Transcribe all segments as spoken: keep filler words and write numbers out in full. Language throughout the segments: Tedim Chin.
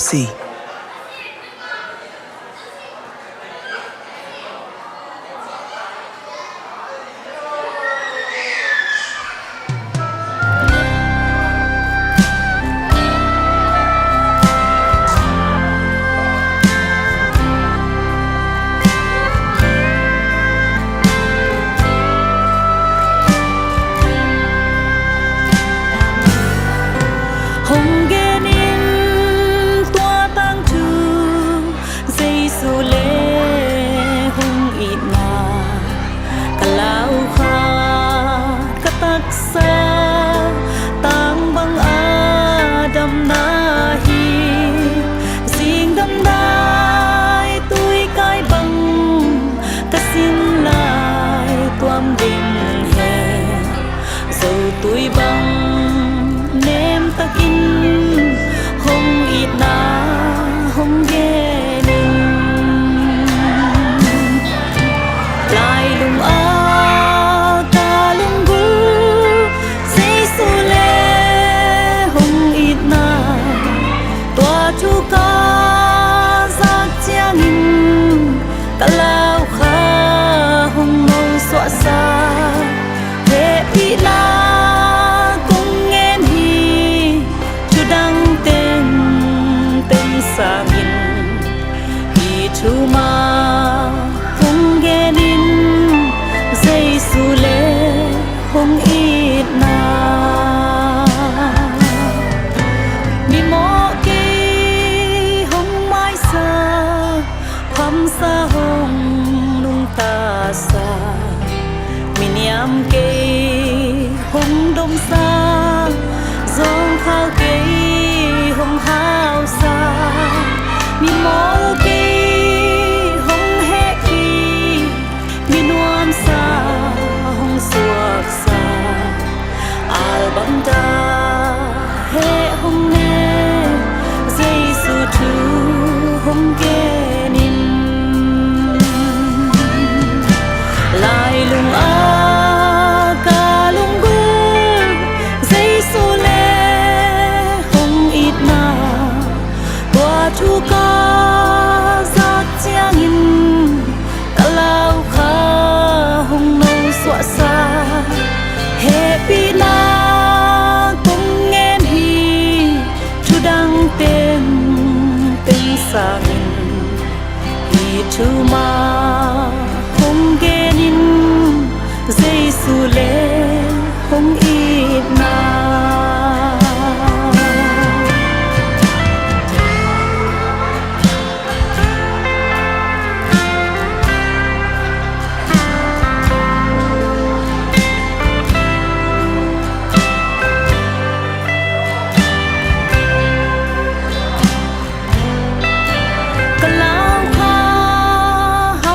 si. Hong gen in tua tangthu, Jesu le hong itna. Ka lau kha ka taksa, tang bang a damna hi. Zing dam nai tui kai bang ka sin lai tuam ding hi. Zotui bang nem takin hong itna hong gen in. Lailung a ka lunggulh Jesu le hong itna, tua thu ka zak ciangin ka lau kha hong nosuahsa. Hehpihna kong ngen hi, thu dang tengteng sangin. Hih thu mah hong gen in, Jesu le hong itna. Mimawh kei hong maisak, phamsa hong nungtasak, miniam kei hong domsak, zawngkhal kei hong hausak, mimawl kei hong hehpih, minuamsa hong suaksak, al bangta heh hong ne, Jesu thu hong gen in. Lailung a ka lunggulh Jesu le hong itna, tua thu ka zak ciangin ka lau kha hong nosuahsa. Hehpihna kong ngen hi, thu dang tengteng sangin. Hih thu mah hong gen in, Jesu le hong itna. Ka lau kha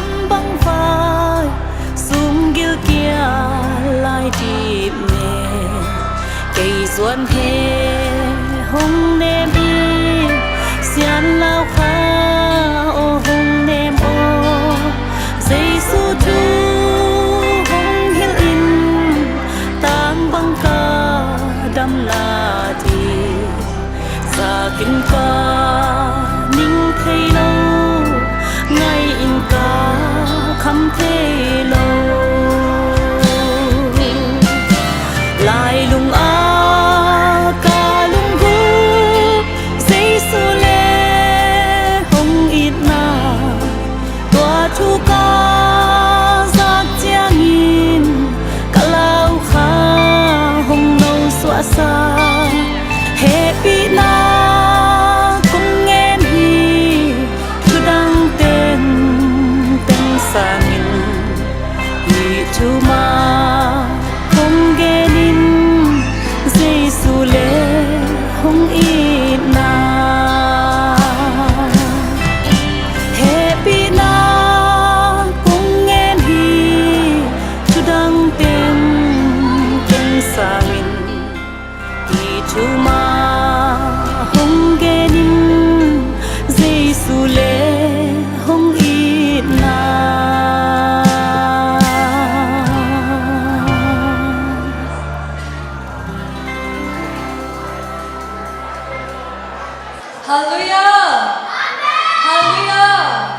Hallelujah!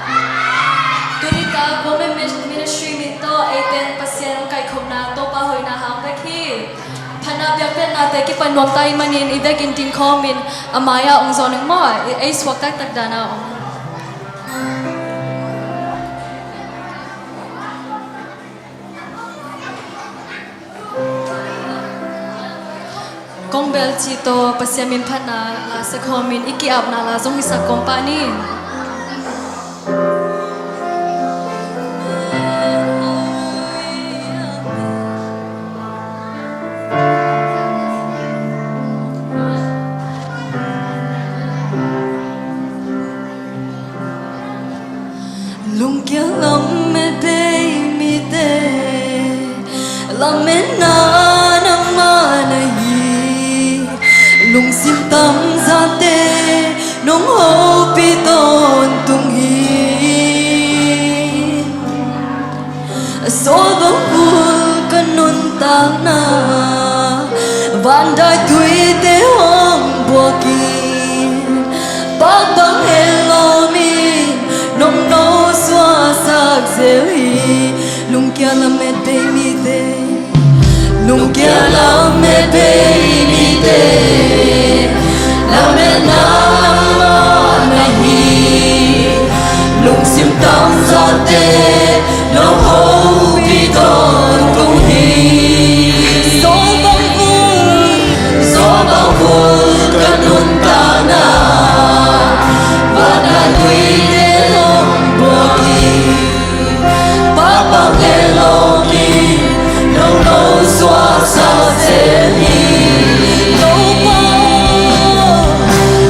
Tuni tak Women Ministry min tawh eite in Pasian hong kaikhopna Topa hoihna hang bek hi. Phatna biakpiaknate kipan nuam ta ahih manin i vekin dingkhawmin a mai-ah hong zawn ning maw, ei suakta taktak dan-a om. Kong bel cih tawh Pasian min phatna la sak khawmin i ki-apna la zong hi sak kawm pah ni. Lungkia lamet bei mite, lametna nangmah na hi. Lungsim tamzate nong hopih tawntung hi. Sawlbang bul ka nuntakna, van dai tuite hong buak in, pakpak het lawmin nong nosuahsak zel hi. Lungkia lamet bei mite, lungkia lamet bei mite, lametna nangmah na hi. Lungsim tamzate nong hopih tawntung hi. Sawlbang bul, sawlbang bul ka nuntakna, van dai tuite hong buak in, pakpak het lawmin nong nosuahsak zel hi. Topa,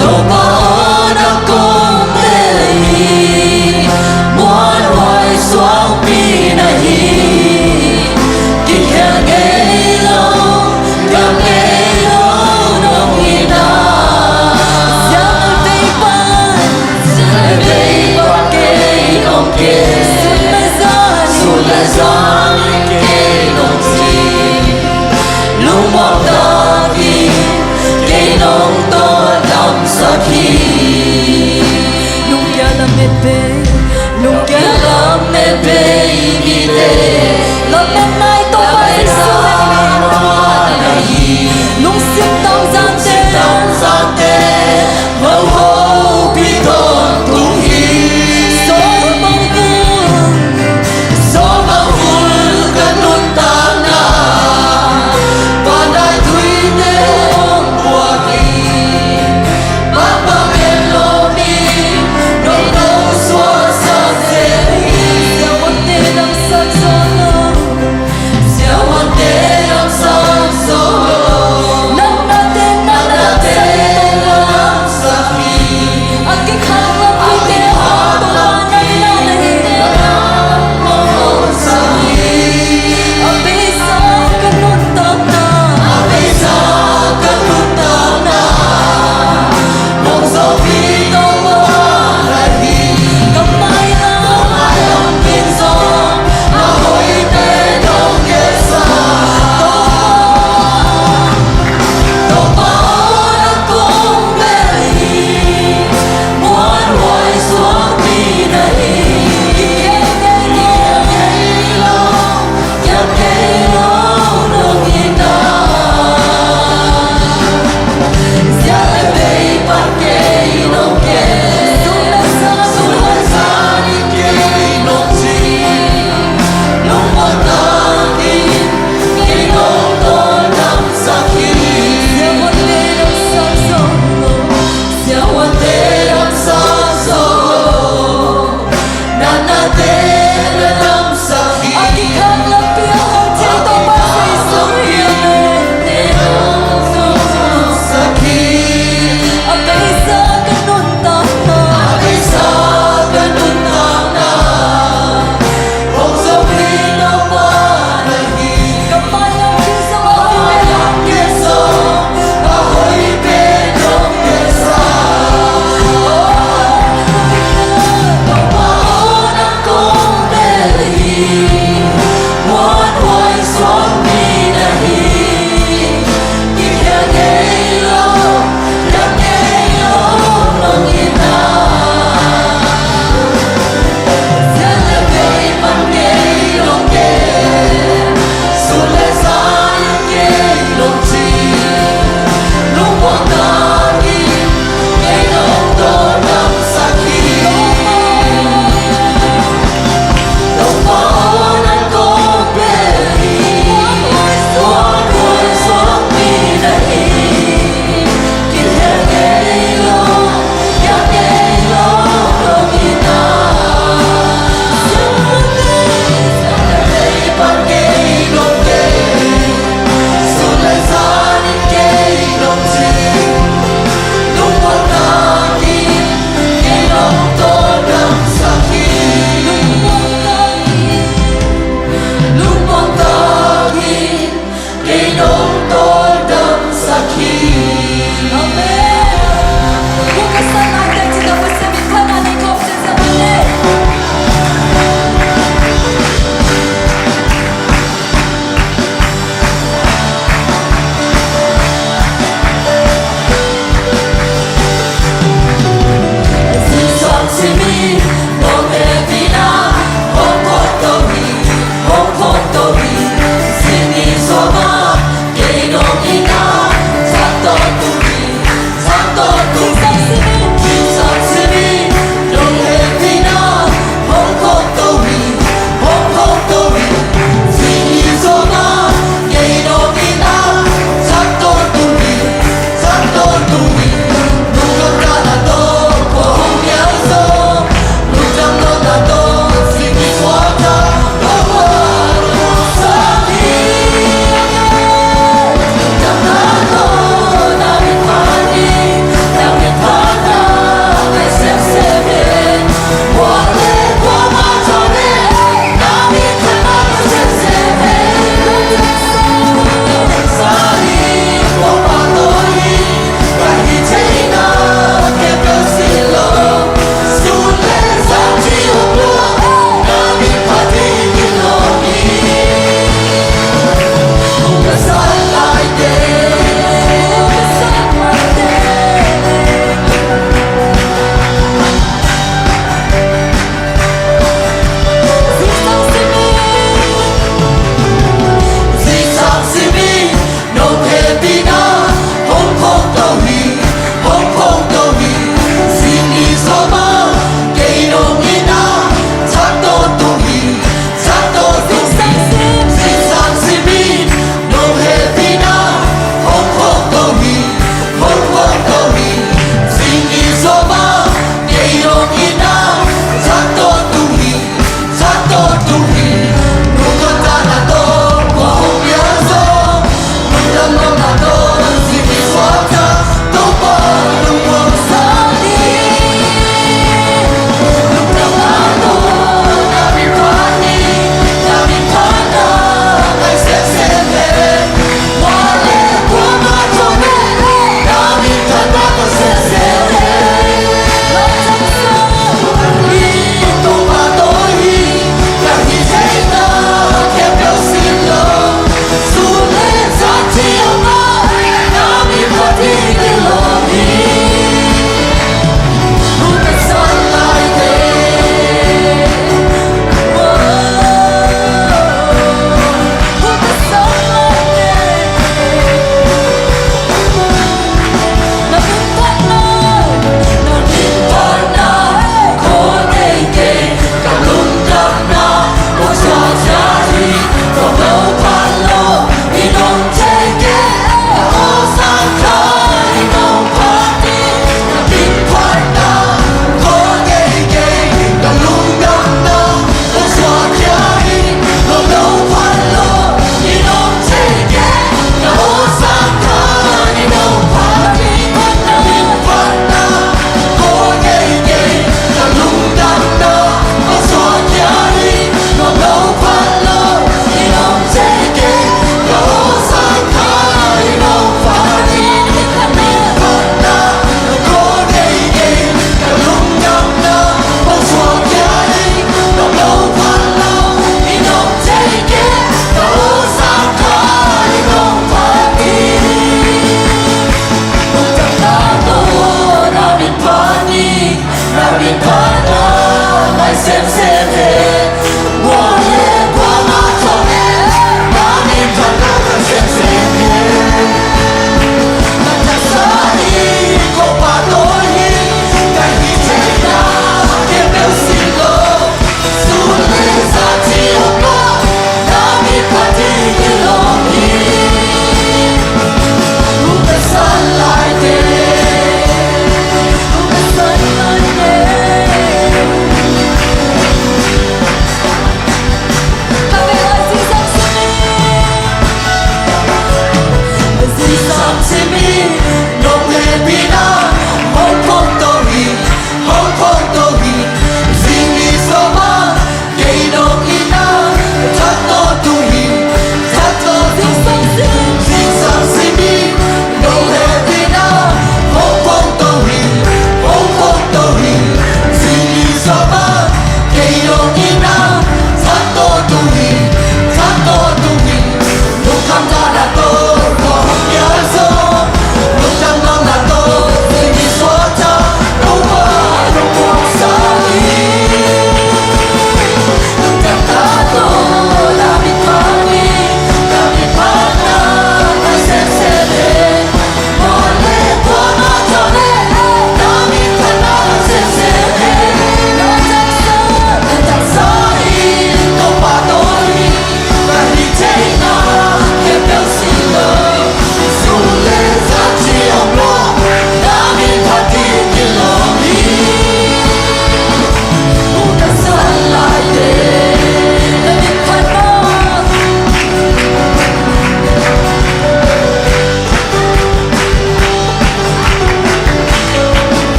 Topa aw, na kong bel hi, muanhuai suangpi na hi. Kikhel ngei lo, kiam ngei lo nong hi na. Sial bei pan, sial bei pan kei nong kei. Sun le zan, sun le zan kei nong ci. Lungmuang takin kei nong tawldamsak hi. Lungkia lamet bei, lungkia lamet bei mite, lametna i Topa Jesu na hi. Lungsim tamzate, tamzate nong hopih tawntung hi. Sawlbang bul, sawlbang bul ka nuntakna, van dai tuite hong buak in, pakpak het lawmin nong nosuahsak zel hi. Siavuante damsak zaw lo, siavuante damsak zaw lo. Nang nate, nang nate damsak hi. A kikhak lampi te hong tung a nang na hi. A beisa ka nuntakna, a beisa ka nuntakna, hong zawhpih Topa na hi. Ka mai-ah, ka mai-ah hong pin zong a hoihte nong gelsa. Topa, Topa aw, na kong bel hi, muanhuai suangpi na hi. Kikhel ngei lo, kiam ngei lo nong hi na. Sial le bei pan kei nong kei. Sun le zan, sun le zan kei nong ci. Lungmuang takin kei nong tawldamsak hi. Siavuante damsak zaw lo, siavuante damsak zaw lo. Nang nate na damsak hi. A kikhak lampi a hong ci Topa Jesu hi. A beisa ka nuntakna, a beisa ka nuntakna, hong zawhpih Topa na hi. Ka mai-ah hong pin zong, ka mai-ah hong pin zong a hoihte nong gelsa.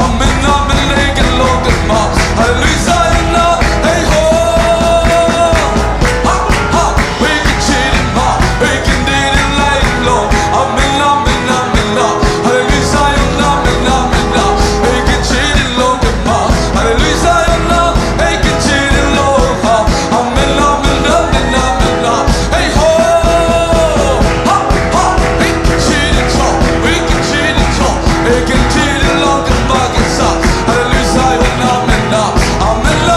Amen, amen, ei ken lawng ken mah. Hallelujah, Zion ah, ei ho. Ha, ha, ei ken ci den mah, ei ken ding den lai lawng. Amen, amen, amen ah. Hallelujah, Zion ah, amen, amen ah. Ei ken ci den lawng ken mah. Hallelujah, Zion ah, ei ken ci den lawng ha. Amen, amen, amen, amen ah. Ei ho. Ha, ha, ei ken ci den tawh, ei ken ci den tawh, ei ken ci den lawng ken mah ken sa. Hallelujah, Zion ah, amen ah. Amen,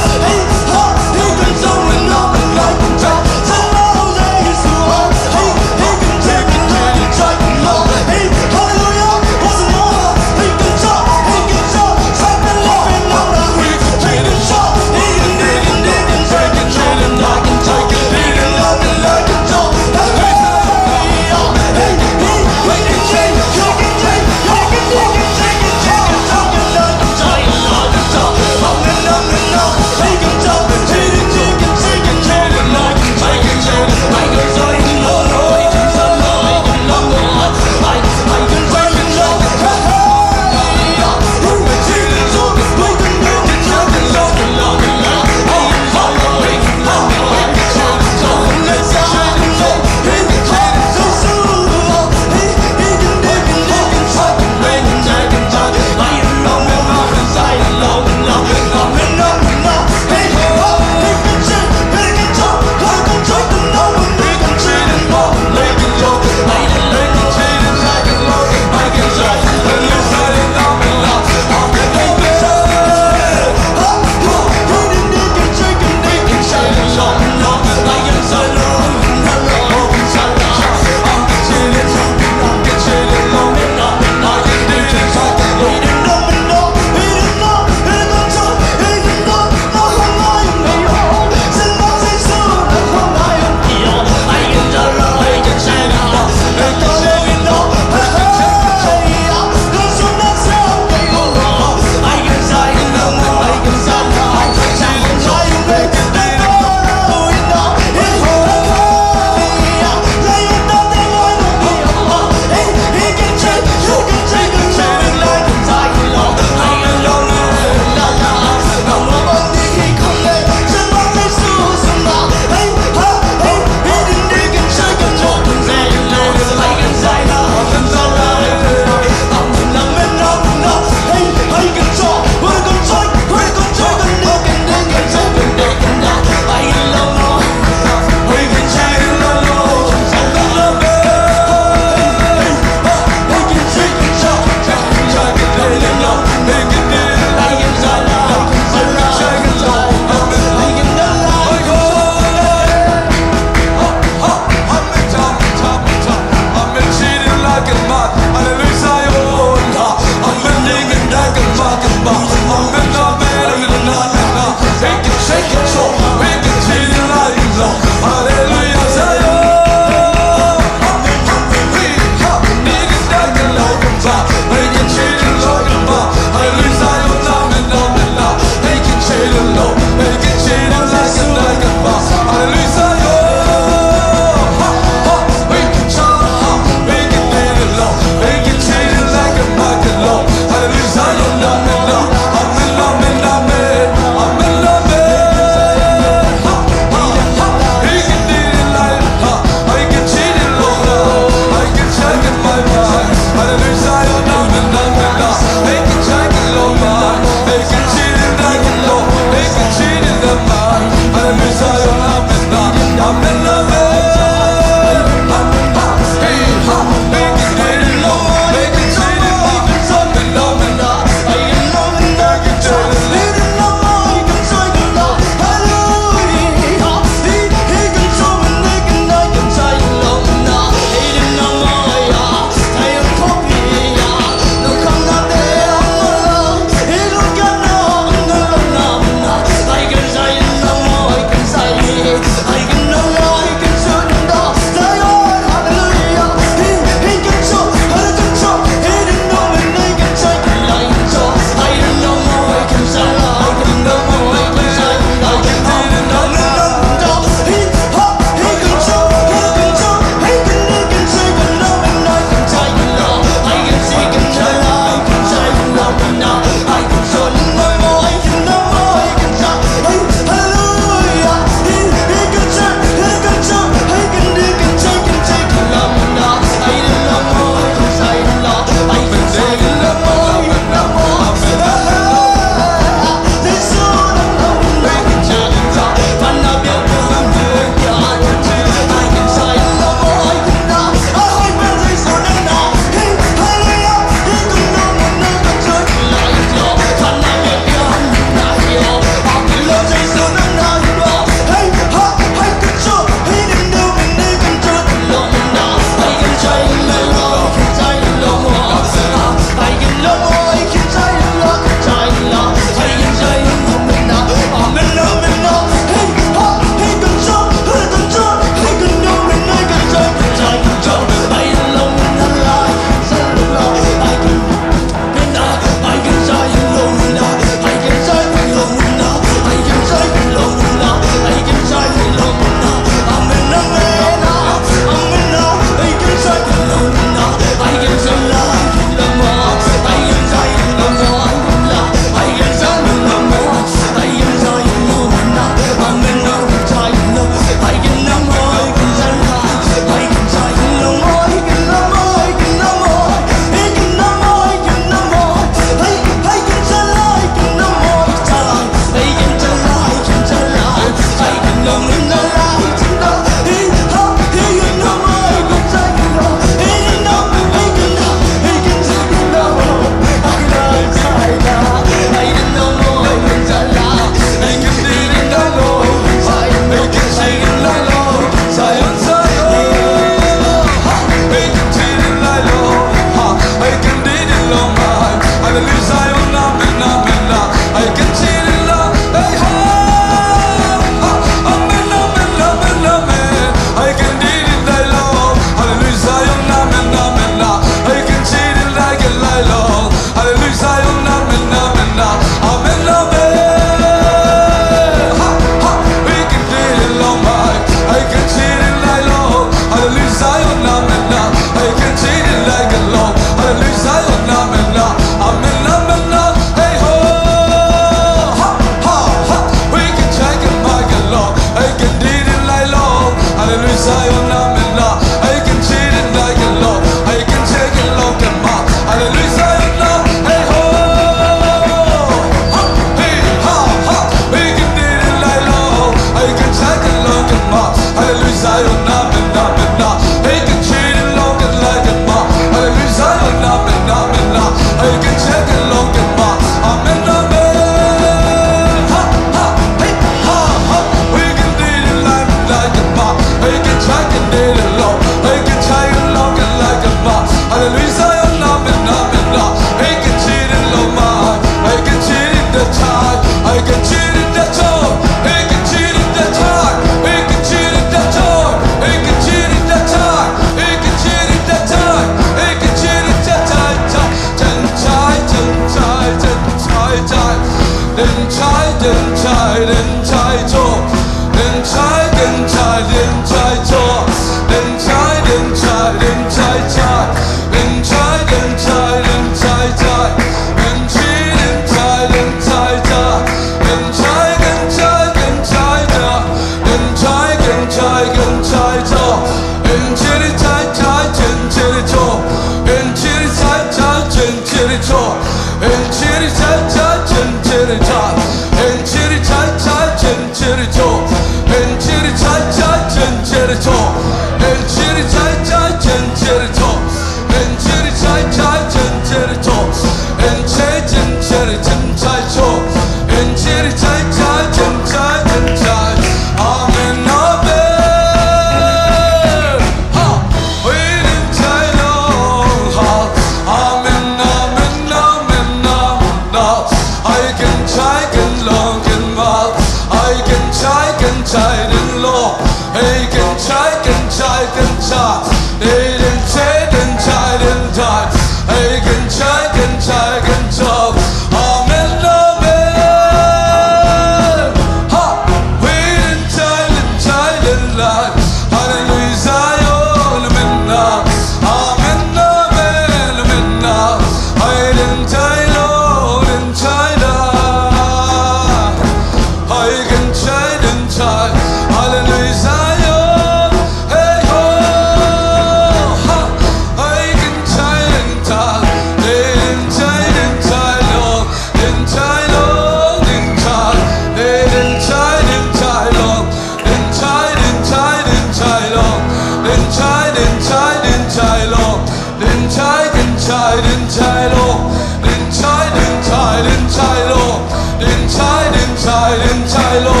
Chai lo,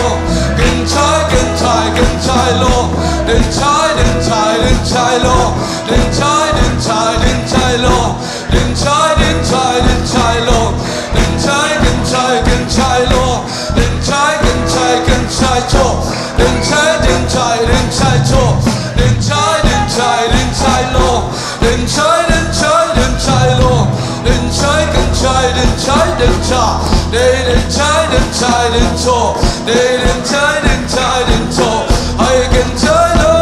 din chai, din chai, din chai lo, din chai, din chai, din chai lo, din chai, din chai, din chai lo, din chai, din chai, din chai lo, din chai, din chai, din chai lo, din chai, din chai, din chai cho, din chai, din chai, din chai cho, din chai, din chai, din chai lo. Din chai, din chai, din chai lo. Din chai, din chai, din chai, din chai. Dei din chai, din chai, din cho. Dei din chai, din chai, din cho. Hei din chai lo.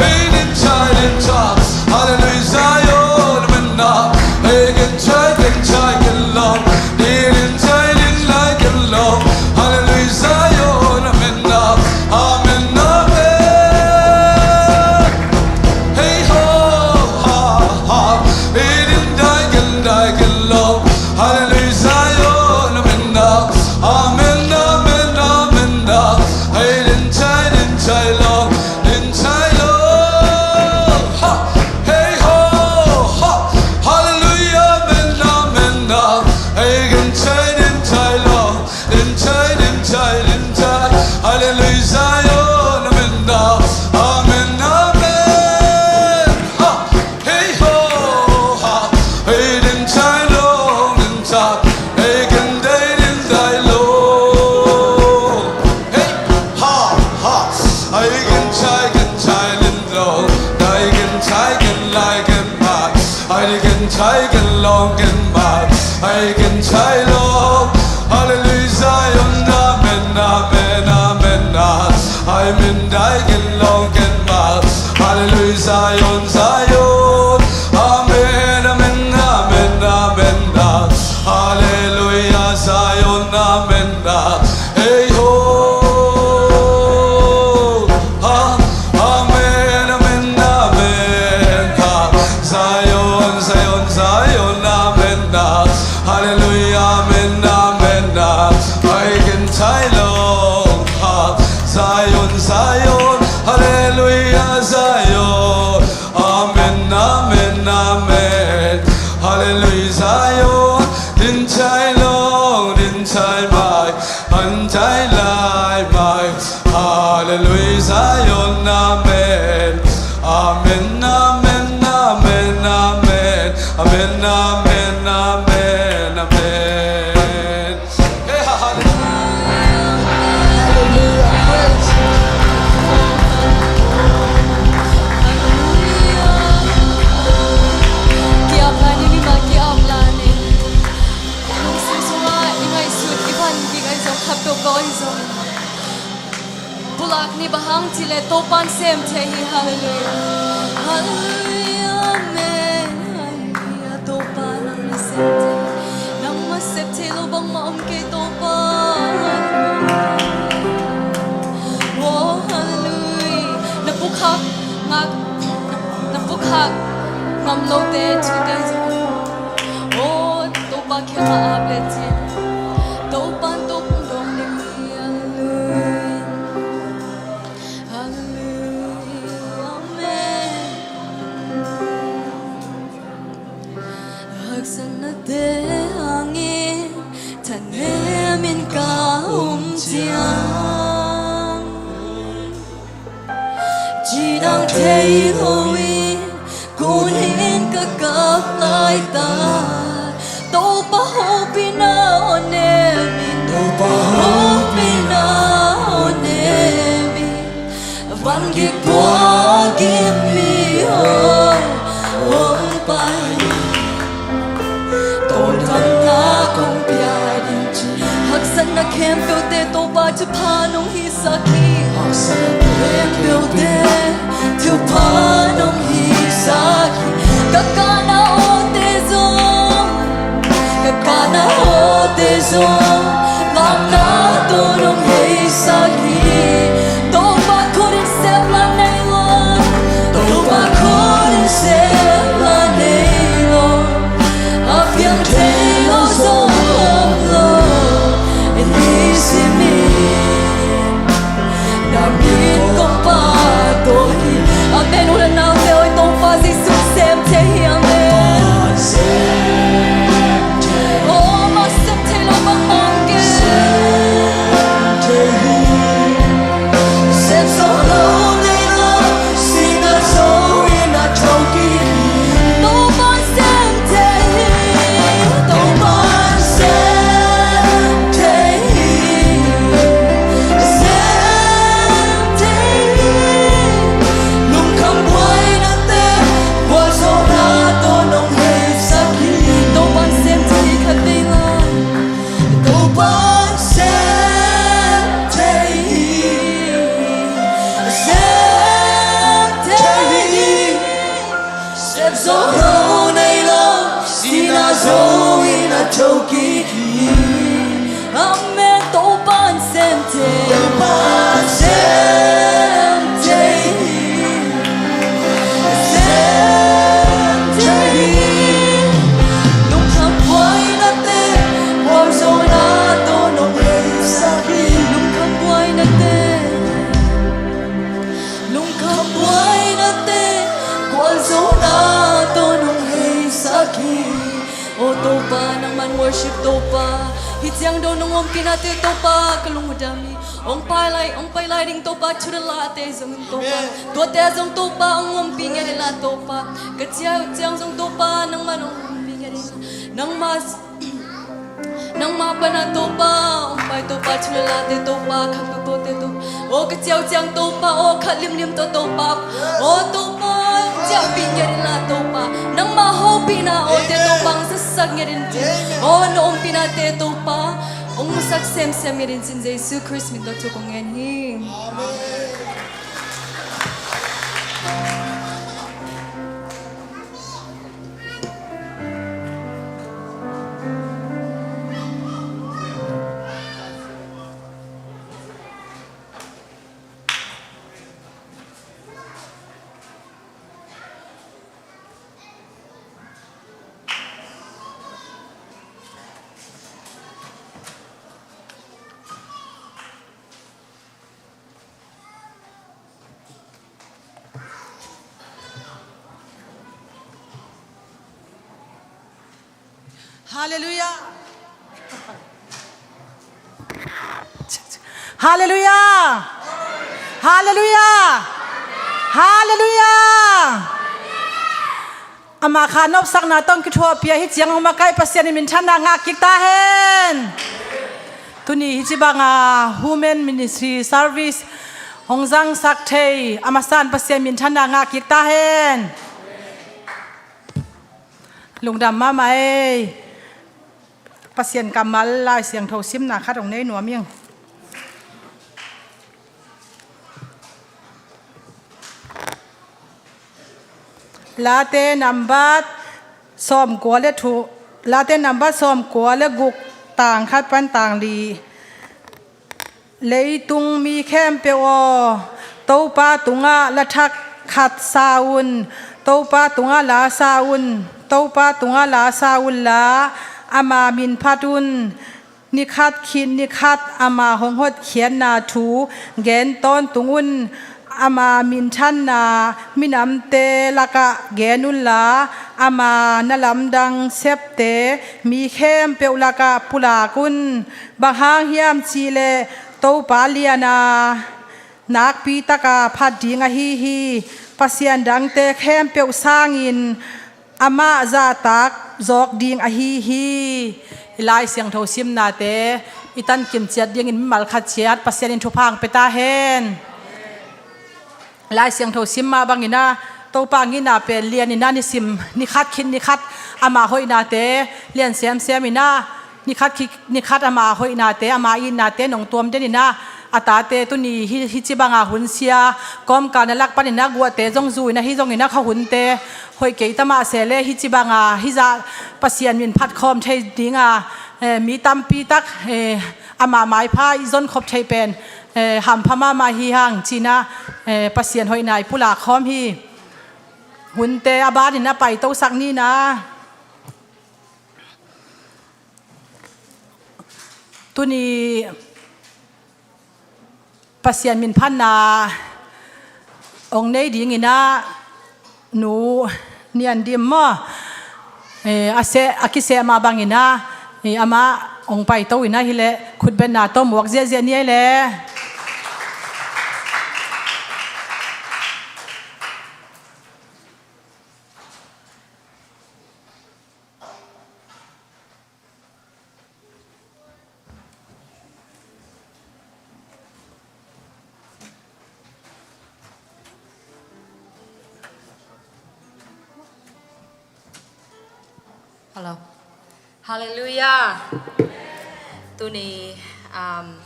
Hei din chai, din chai. Hallelujah, Zion, amen na. Hei din chai, din chai, din lo. Dei din chai, din lai, din lo. Hallelujah, Zion, amen na. Amen, amen. Hey ho, ha, ha. Hey din dai, din dai, din lo. Hallelujah, Zion, amen na. Amen, amen, amen na. Hey din chai, din chai lo, din chai lo. Ha. Hey ho, ha. Hallelujah, amen, amen na. Hey din chai, din chai lo. Din chai, din chai, din chai. Hallelujah, Zion, amen na. Amen, amen. Ha. Hey ho, ha. Hey din chai lo, din chai. Hey din dai, din dai lo. Hey, ha, ha. Hey din chai, din chai, din lo. Dai din chai, din lai, din mai. Ai din chai, din long, din mai. Ai din chai long. Hallelujah, Zion, amen, amen, amen, ah. Ai min dai, din long, din mai. Hallelujah, Zion, Zion. Amen, amen, amen, amen, ah. Hallelujah, Zion, amen, ah. Hey ho, ha, amen, amen, amen, ha. Zion, Zion, Zion, amen, ha. Hallelujah, amen, amen, ha. Ai din chai long, ha. Zion, Zion, hallelujah, Zion. Amen, amen, amen. Hallelujah, Zion. Din chai long, din chai mai, an chai lai mai. Hallelujah, Zion. Amen. Amen, amen, amen, amen. Amen, amen, amen, amen. Hey, ha, hallelujah. Hallelujah. Praise. Ki-ap lai ni, mimal ki-ap lai ni. Lungsim sungah i ngaihsut, i van ding ahi zong, khat peuhpeuh ahi zong. Pulak ni, bang hang cih leh Topa'n sem thei hi. Hallelujah. Hallelujah. Amen. Hallelujah. Topa nang na sem thei. Nangmah sep thei lo bangmah om kei Topa. Oh, hallelujah. Na pukkhak ngak, na pukkhak ngam lote thute zong. Oh, Topa kiangah ap le cin. Topa'n tawh hong dawng ding hi. Hallelujah. Hallelujah. Amen. Haksatnate hangin thanemin ka um ciang, cidam thei loin kunin ka kap laitak. Topa hopihna hong nemin, Topa hopihna hong nemin, van gik puak gim mi hong pai. Tawntungna kong pia ding ci. Haksatna khempeuhte Topa thupha nong hisak hi. Haksatna khempeuhte thupha nong hisak hi. Ka kahna awte zong, ka kahna awte zong, ngakna tawh nong heisak hi. Topa khut in sep la nei lo, Topa khut in sep la nei lo. A piang thei lo zong om lo, en i simin. Na min kong pahtawi hi. Amen. U le naute aw, Topa Jesu sem thei hi. Amen. Oh, mah sem thei lo bang om kei. Amen. Topa in sem thei. Topa in sem thei. Sem thei. Lungkham buaina te, gualzawhna tawh nong heisak hi. Lungkham buaina te. Lungkham buaina te, gualzawhna tawh nong heisak hi. O Topa, nangman worship Topa. Hih ciang dong nong ompihna te Topa, ka lung uh dam hi. Hong pai lai, hong pai lai ding Topa, thudalahte zong in Topa. Amen. Tuate zong Topa, hong ompih ngiat in la Topa. Ka ciau ciang zong Topa, nangman hong ompih ngiat in la. Nangma Nangma pana Topa, hong pai Topa, thudalahte Topa, khat tawh tawte Topa. O ka ciau ciang Topa, o khat limlim tawh Topa. O Topa, ciahpih ngiat in la Topa. Nangma hopihna, o te Topa, hong saksak ngiat in cin. O na ompihna te Topa, hong musak semsem ngiat in cin Jesu Khrist min tawh thu kong ngen hi. Amen. Halleluiah. Halleluiah. Halleluiah. Halleluiah. Ama kha nopsakna tawh kituahpih a, hih ciang hong makaih Pasian in minthanna ngah kik ta hen. Tuni hih ci banga Women Ministry Service hong zangsak thei a masa in Pasian minthanna ngah kik ta hen. Lungdam mahmah ei. Pasian kammal Lai Siangtho simna khat hong nei nuam ing. Late nambat sawmkua le thu, Late nambat sawmkua le guk, tang khat pan tang li. Leitung mi khempeuh aw, Topa tungah la thak khat sa un, Topa tungah la sa un, Topa tungah la sa unla, ama min phat un. Ni khat khit ni khat ama hong hotkhiatna thu gen tawntung un. Ama minthanna minamte lakah gen unla, ama na lamdang septe mi khempeuh lakah pulak un. Bang hang hiam cihleh Topa lian a, nakpi taka phat ding ahi hi. Pasian dangte khempeuh sangin amah zahtak zawk ding ahi hi. Hih Lai Siangtho simnate i tankim ciat dingin mimal khat ciat Pasian in thupha hong pia ta hen. Lai Siangtho sim mah bangin ah Topa ngihna pen lianin ah nisim, ni khat khit ni khat ama hoihnate lian semsem in ah, ni khat khit ni khat ama hoihnate, ama itnate nong tuam den in ah, a tate tuni hi, hih ci banga hun sia, kawmkal na lak panin ah guahte zong zu in ah, hih zongin ah kha hunte hoih kei ta mah sehleh, hih ci banga hih zah Pasian min phat khawm thei dinga, eh, mi tampi tak, eh, ama maipha i zon khop thei pen, eh, hampha mahmah hi hang ci-in ah, eh, Pasian hoihna i pulak khawm hi. Hunte a banin ah paitosak ni in ah. Tuni Pasian min phatna hong nei dingin ah Nu Nian Dim maw? Eh, a seh, a kiseh mah bangin ah, eh, amah hong paito in ah hileh khutbetna tawh muak ziahziah ni ei leh. Hello. Halleluiah. Tuni, um,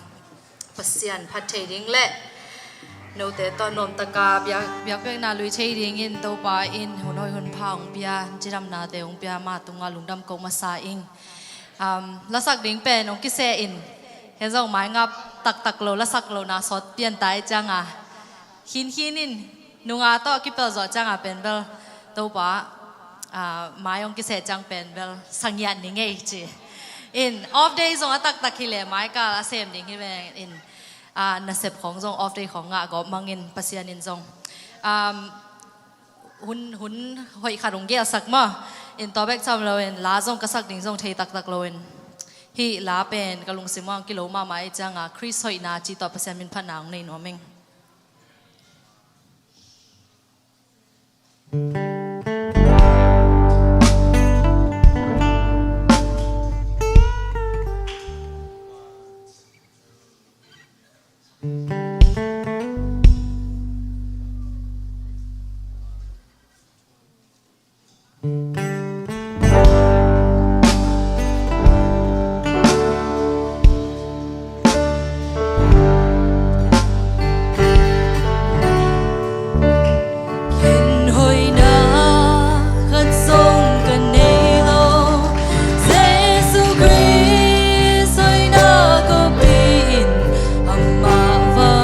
Pasian phat thei ding le Note tawh nuamtaka biak, biakpiakna lui thei dingin Topa in hun hoih hun pha hong pia, cidamnate hong pia, ama tungah lungdam ko masa ing. Um, lasak ding pen hong kiseh in, hezong maingap taktak lo, lasak lo na sawt pian tai cianga, khinkhin in, nunga tawh kipel zawh cianga pen bel Topa, ah, mai hong kiseh ciang pen bel sangiat ni ngei ci. In off day zong a taktak hi leh maikal a sem ding hi veng in, ah, nasep khawng zong off day khawng ngah gawp mangin Pasian in zong, um, hun, hun hoih khat hong gelsak maw. In tua bek tham lo in la zong ka sak ding zong thei taktak lo in, hih la pen ka lungsim ah kilo mahmah i cianga Khrist hoihna ci tawh Pasian min phatna hong nei nuam ing. Khin hoihna khat zong ka nei lo, Jesu Khrist hoihna kopi in amah va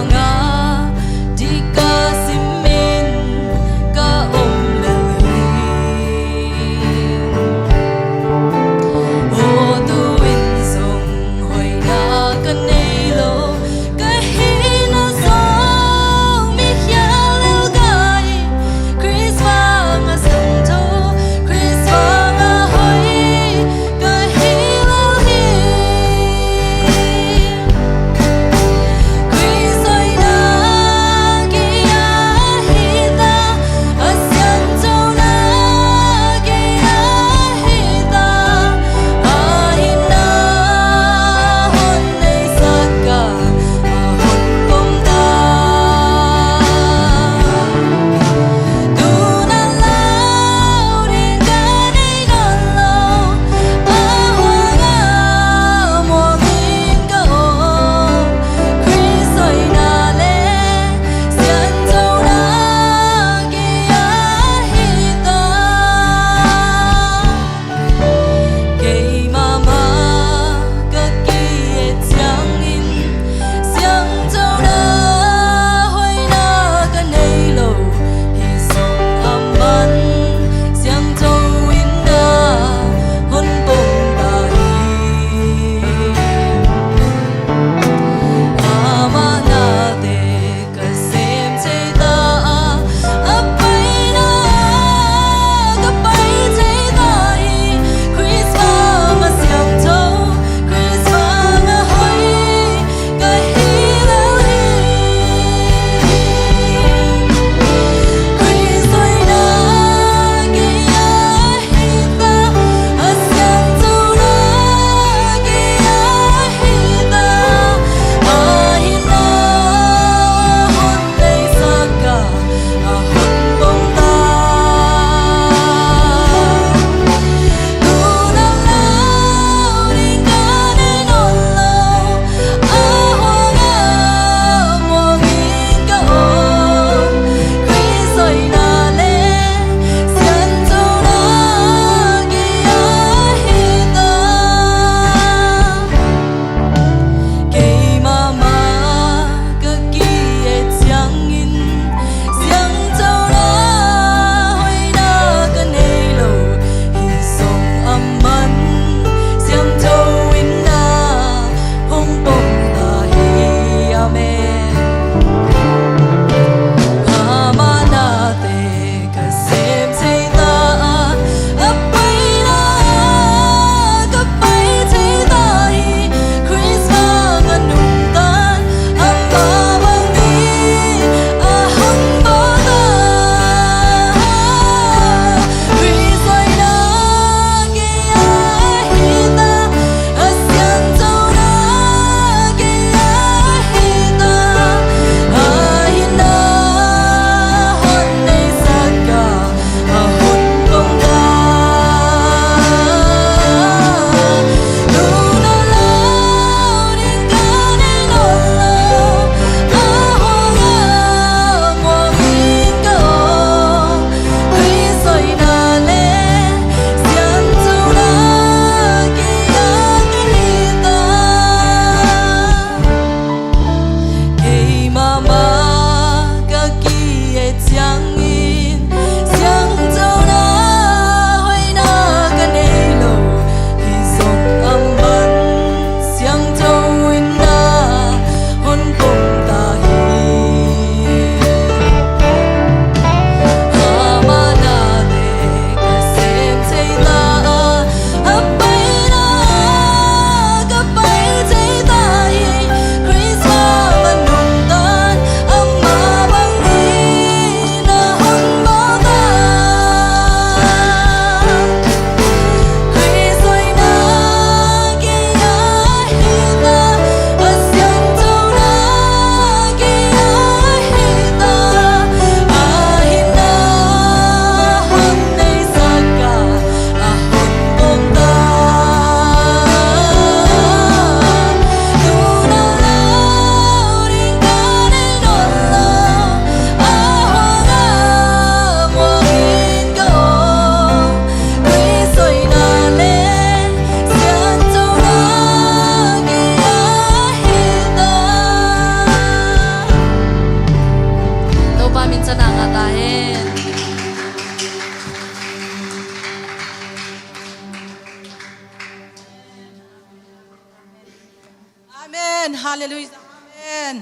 Amen.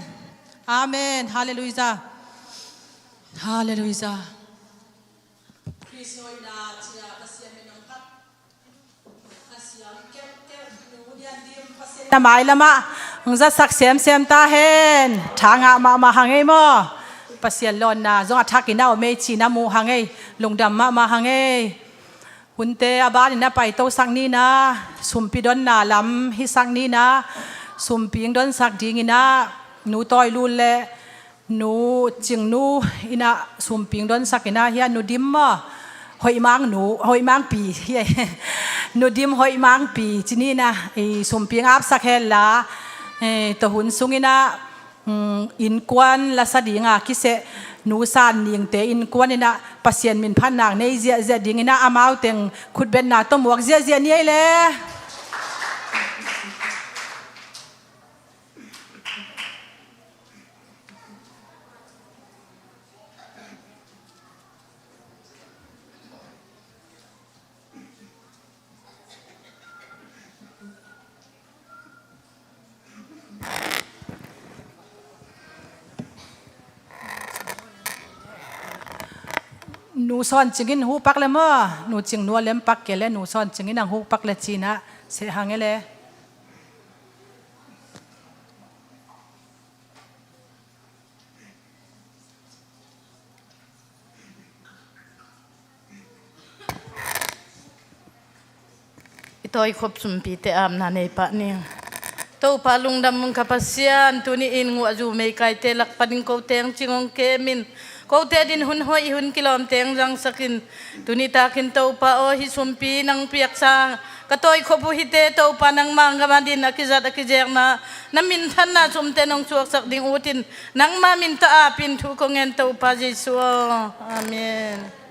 Amen. Halleluiah. Halleluiah. Na mailamah hong zatsak semsem ta hen. Tha ngah mahmah hang ei maw? Pasian lawnna zong a thakin a om ei cih na muh hang ei. Lungdam mahmah hang ei. Hunte a banin a paitosak ni na, sumpi donna lam hisak ni na, sumpi hong donsak dingin a, Nu Tawi Lun le Nu Cing Nu in a sumpi hong donsak in a, hia Nu Dim maw? Hoih Mang Nu, Hoih Mang Pi, hia, Nu Dim Hoih Mang Pi ci ni na, i sumpi hong apsak hen la, eh, tua hun sungin a, mm, innkuan lasa dinga kiseh Nu San Ning te innkuan in a Pasian min phatna nei ziahziah dingin a amau teng khutbetna tawh muak ziahziah ni ei le. Nu Sawn Cing in hong pak le maw? Nu Cing Nu a lem pak kei le Nu Sawn Cing in hong pak le ci na seh hang ei le. I tawikhop sumpite apna nei pah ning. Topa lungdam ung ka Pasian, tuni in nguahzu meikaite lak panin kote hong cing hong kem in, kote din hun hoih hun kilawmte hong zangsak in, tuni takin Topa aw, hih sumpi nang piaksa ka tawikhop uh hite Topa, nangmah gam adin a kizat a kizekna na minthanna sumte nong suaksak ding utin, nangmah min tawh apin thu kong ngen Topa Jesu aw. Amen.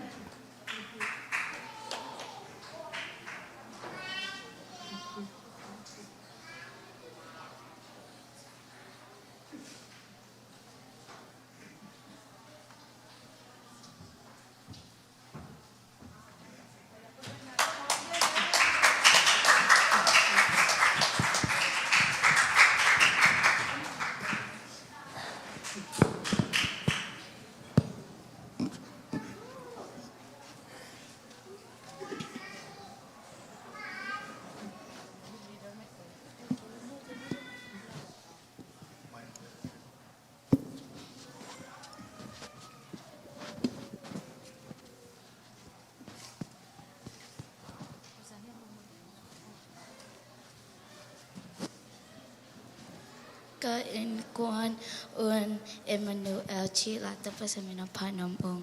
Ka innkuan un Emmanuel ci la ta pa sa mi na pa nom ung.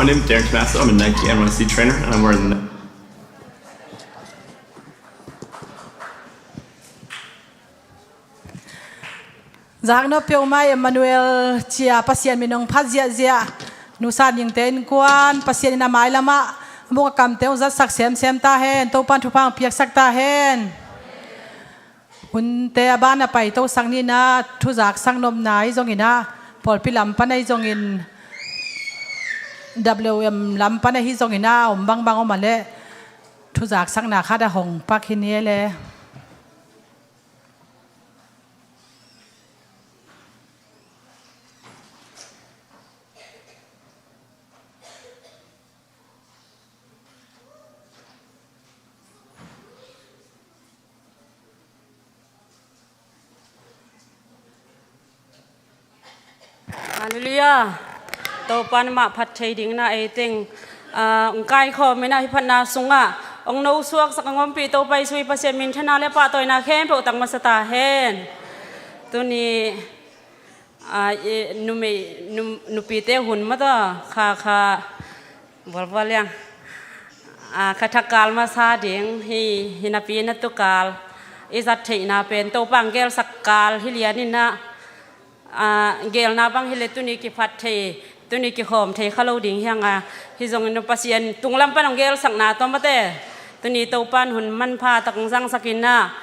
I'm Darren Tommaso. I'm a Nike N Y C trainer, and I'm wearing the Zaknop peuhmah Emmanuel cia Pasian min hong phat ziahziah. Nusa Ningte innkuan Pasian in a mailamah a muk a kamte hong zatsak semsem ta hen. Topan thupha hong piaksak ta hen. Hunte a ban a paitosak ni in ah, thuzaksak nopna ahi zongin ah, pawlpi lam pan ahi zongin, W M lam pan ahi zongin ah, om bangbang om a leh thuzaksakna khat a hong pak hi ni e le. Halleluiah. Topan mah phat thei dingin ah, ei teng, ah, hong kaikhawm in ah, hih phatna sungah hong nosuaksak, hong ompih Topa Jesuh i Pasian minthanna le pahtawina khempeuh tang masa ta hen. Tuni, ah, i numei, nu, nupite hun mah tawh kha, kha, vualvual liang, ah, kha thakkal masa ding hi. Hih napi na tukal i zat theihna pen Topa hong gelsak kal hi lian in ah, ah, gelna bang hi leh tuni kiphat thei, tuni kikhawm thei kha lo ding hi hang a, hi zongin ah Pasian tunglam pan hong gelsakna tawh mate, tuni Topan hun manpha tak hong zangsak in ah,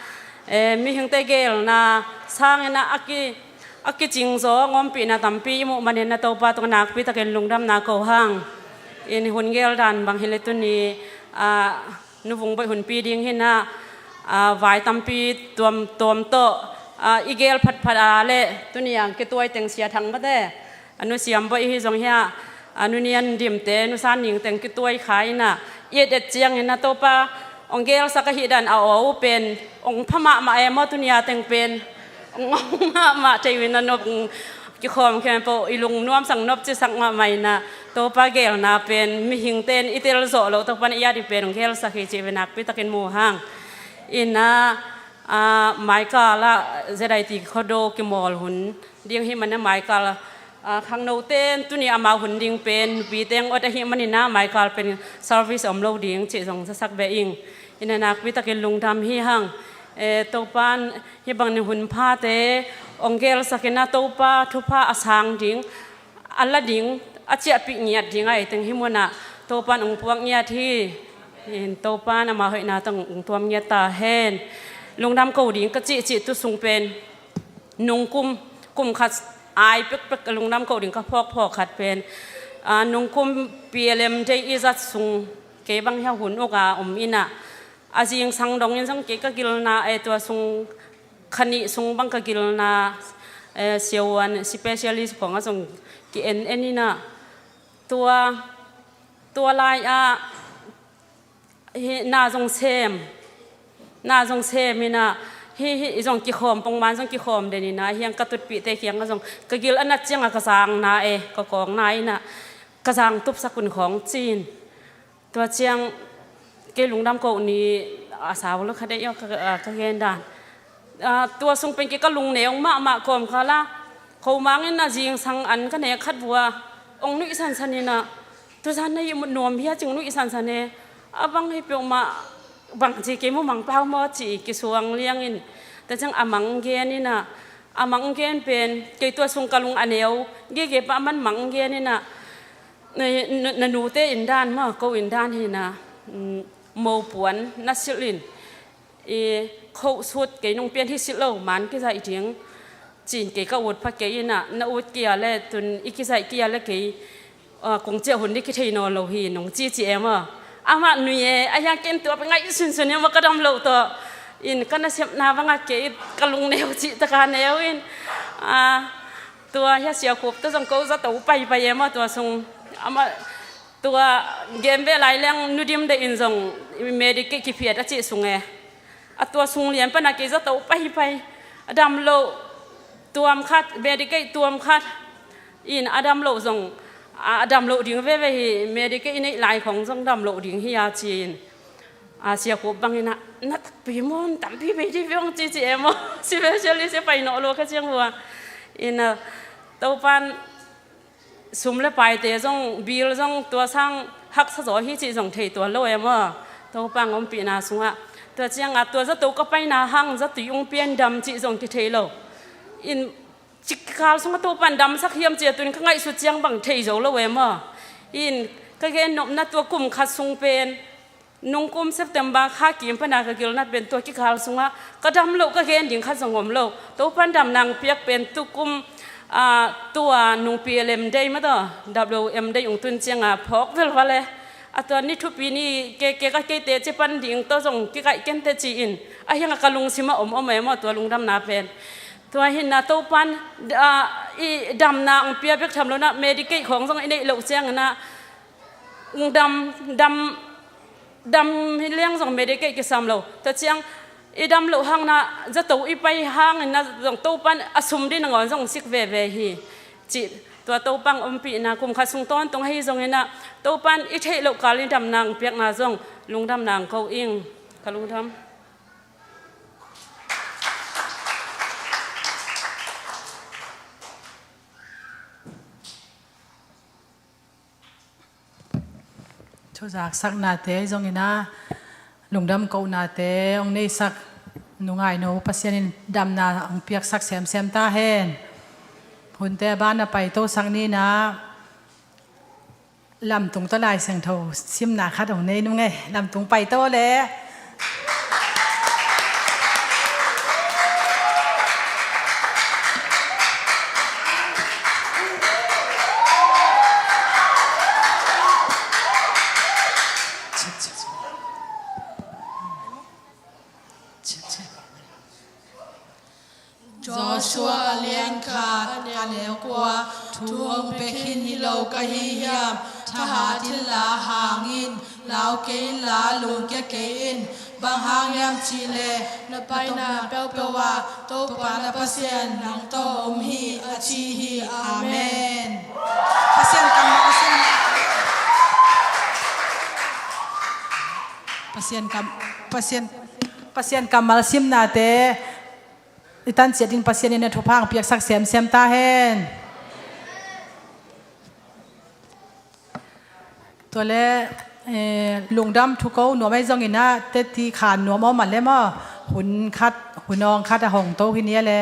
eh, mihingte gelna sangin ah a ki, a kicingzaw hong ompihna tampi i muh manin ah Topa tungah nakpi takin lungdamna ko hang. In hun gel dan bang hi leh tuni, ah, Nu Vung Boih hunpi ding hi in ah, ah, vai tampi tuam, tuam tawh, ah, i gel phatphat a leh tuni a kituai teng Sia Thang mate, a Nu Siam Boih hi zong hi a, a Nu Nian Dim te, Nu San Ning teng kituai kha in ah, i et et ciangin ah Topa hong gelsak ahih dan a aw uh pen hong pha mahmah e maw, tuni a teng pen hong, hong mahmah thei uh in ah, nop, kikhawm khempeuh i lung nuamsak, nopcisak mahmah in ah, Topa gelna pen mihingte in i tel zawh loh, Topa in i at ding pen hong gelsak hi cih pen nakpi takin mu hang. In ah, ah, Maikal ah Z I T Khuado kimawl hun ding hi man ah, Maikal, ah, khangnote in tuni amau hun ding pen nupite hong awt ahih manin ah, Maikal pen service om lo ding cih zong zasak beh ing. In ah nakpi takin lungdam hi hang. Eh, Topan hih bangin hun phate hong gelsak in ah, Topa thupha a sang ding, a la ding, a ciahpih ngiat ding a, ei teng hih munah Topan hong puak ngiat hi. In Topan amah hoihna tawh hong tuam ngiat ta hen. Lungdam ko ding ka cihcih tu sung pen, nungkum, kum khat ai pekpek lungdam ko ding ka phawkphawk khat pen, ah, nungkum P L M Day i zat sung, kei bang hi a hun uk a om in ah, a zingsang dongin zong kei ka gilna, eh, tua sung kha nih sung bang ka gilna, eh, siavuan specialist khawngah zong ki-en en in ah, tua, tua lai-ah hih na zong sem, na zong sem in ah, hih, hih zong kikhawm, pongman zong kikhawm den in ah, hiang ka tutpihte kiangah zong ka gil a nat ciangah ka zangna e, ka kawkna in ah, ka zang tupsak un khawng ci-in. Tua ciang kei lungdam ko ni a sau lo kha deih aw ka, ka gen dan. Ah, tua sung pen kei ka lungneu mahmah kawmkal a, ko mangin a zingsang an ka nek khat vua hong nuih sansan in ah, tuzan na ihmut nuam hia cih nuih sansan e. A bang hi peuhmah bangci kei mu mang pau maw ci kisuang liangin. Tua ciang a mang gen in ah, a mang gen pen kei tua sung ka lung a neu gege pah man mang gen in ah, na, na, na nute in dan maw, ko in dan hi in ah, mm, mopuan na silh in, i, khohsut kei nong pian hi silh lo, man kizaih ding ci-in kei ka ut pha kei in ah, na ut kei a leh tun i kizaih kei a leh kei, ah, kong ciah hun ding kithei nawn lo hi nong cici e maw. Amah nui e, a hiang ken tua pen ngaih sunsun e maw, ka dam loh tawh. In ka nasepna bangah kei ka lungneu cih taka neu in, ah, tua hia Sia Khup tawh zong ko zato paipai e maw tua sung. Amah tua gen ve lai leng Nu Dim Deih in zong Medicaid kiphiat a cih sung e. A tua sung lian pan a kei zato paipai. A dam loh tuam khat, Medicaid tuam khat. In a dam loh zong, a, a dam loh ding veve hi, Medicaid i neih lai khong zong dam loh ding hi a ci-in. A Sia Khup bangin ah, na takpi mun, tampi bei dih ve hong cici e maw. Specialist i pai nawh lo ka ciang vua. In, ah, Topan Sum le paite zong, bil zong tua sang haksa zaw hi cih zong thei tuan lo e maw? Topa hong ompihna sungah. Tua ciangah tua zato ka paina hang zatui hong pia in dam cih zong kithei lo. In, ci kikal sungah Topa in damsak hiam cih a tunin ka ngaihsut ciang bang thei zo lo e maw? In, ka gen nopna tua kum khat sung pen nungkum September kha kim pana ka gilna pen tua kikal sungah ka dam loh ka gen ding khat zong om lo. Topa in damna hong piak pen tukum, ah, tua nung P L M Day mah tawh, W M Day hong tun ciangah phawk velval e. A tua ni thupi ni ke, ke ka keite ci pan ding tawh zong kikaih kente ci-in a hiangah ka lungsimah om om e maw tua lungdamna pen. Tua hinah Topa in, ah, i damna hong pia bek tham lo nah Medicaid khawng zong i neih loh cianginah dam, dam, dam hi leng zong Medicaid kisam lo. Tua ciang i dam loh hang nah zato i pai hangin nah zong Topa in a sum ding nangawn zong sik veve hi. Cih tua Topa hong ompihna kum khat sung tawntung ahi zongin nah Topa in i theih loh kal i damna hong piakna zong lungdamna hong ko ing. Ka lungdam. Thuzaksaknate zongin ah lungdam kohnate hong neisak nungainu Pasian in damna hong piaksak semsem ta hen. Hunte a ban a paitosak ni nah Lamtung tawh Lai Siangtho simna khat hong nei nung e. Lamtung paito le. Joshua a lian khat a neu kua, thu hong pia khin hi lo ka hi hiam? Thahat inla hang in, lau kei inla lungkia kei in. Bang hang hiam cih leh na paina peuhpeuh ah Topa na Pasian nang tawh om hi, a ci hi. Amen. Pasian kammal sim. Pasian kam, Pasian, Pasian kammal simnate i tan ciat ding Pasian in a thupha hong piaksak semsem ta hen. Tua le, eh, lungdam thu ko nuam ahi zongin ah teti khan nuam om a le maw, hun khat, hun awng khat a hong to hi ni a le.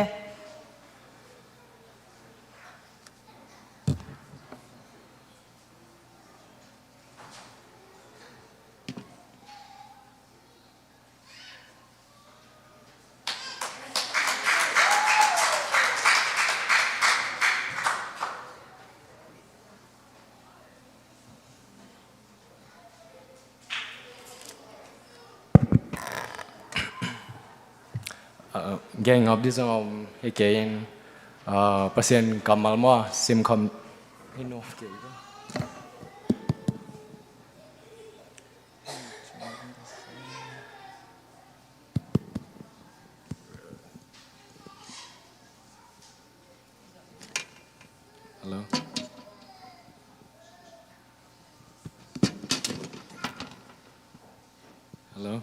Ah, gen ngap ding zong om hi kei in, ah, Pasian kammal maw, sim kham hi nuam kei. Hello. Hello.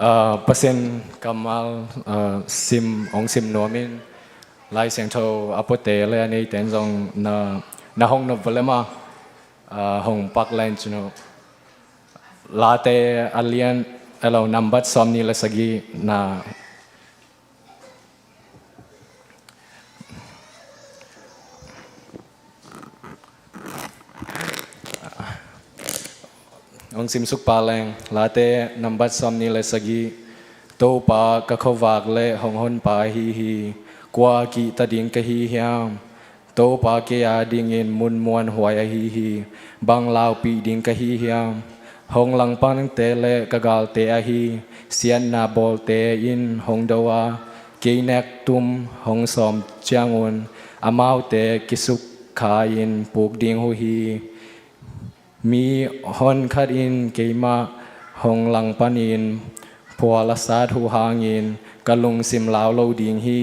Ah, Pasian kammal, ah, sim, hong sim nuam in, Lai Siangtho a puate le a neite in zong na, na hong nop vale maw, ah, hong pak len cinu. Late a lian, elo, nambat sawmnih le sagih na. Hong simsuk pah leng, Late nambat sawmnih le sagih. Topa ka khuavak le hong honpa ahi hi, kua kihta ding ka hi hiam? Topa kei a dingin mun muanhuai ahi hi, bang laupih ding ka hi hiam? Hong langpangte le ka galte ahi, siatna bawlte in hong do a, kei nektum hong sawm ciangun, amaute kisukha in puk ding uh hi. Mi honkhat in keimah hong langpanin phual a sat uh hangin ka lungsim lau lo ding hi.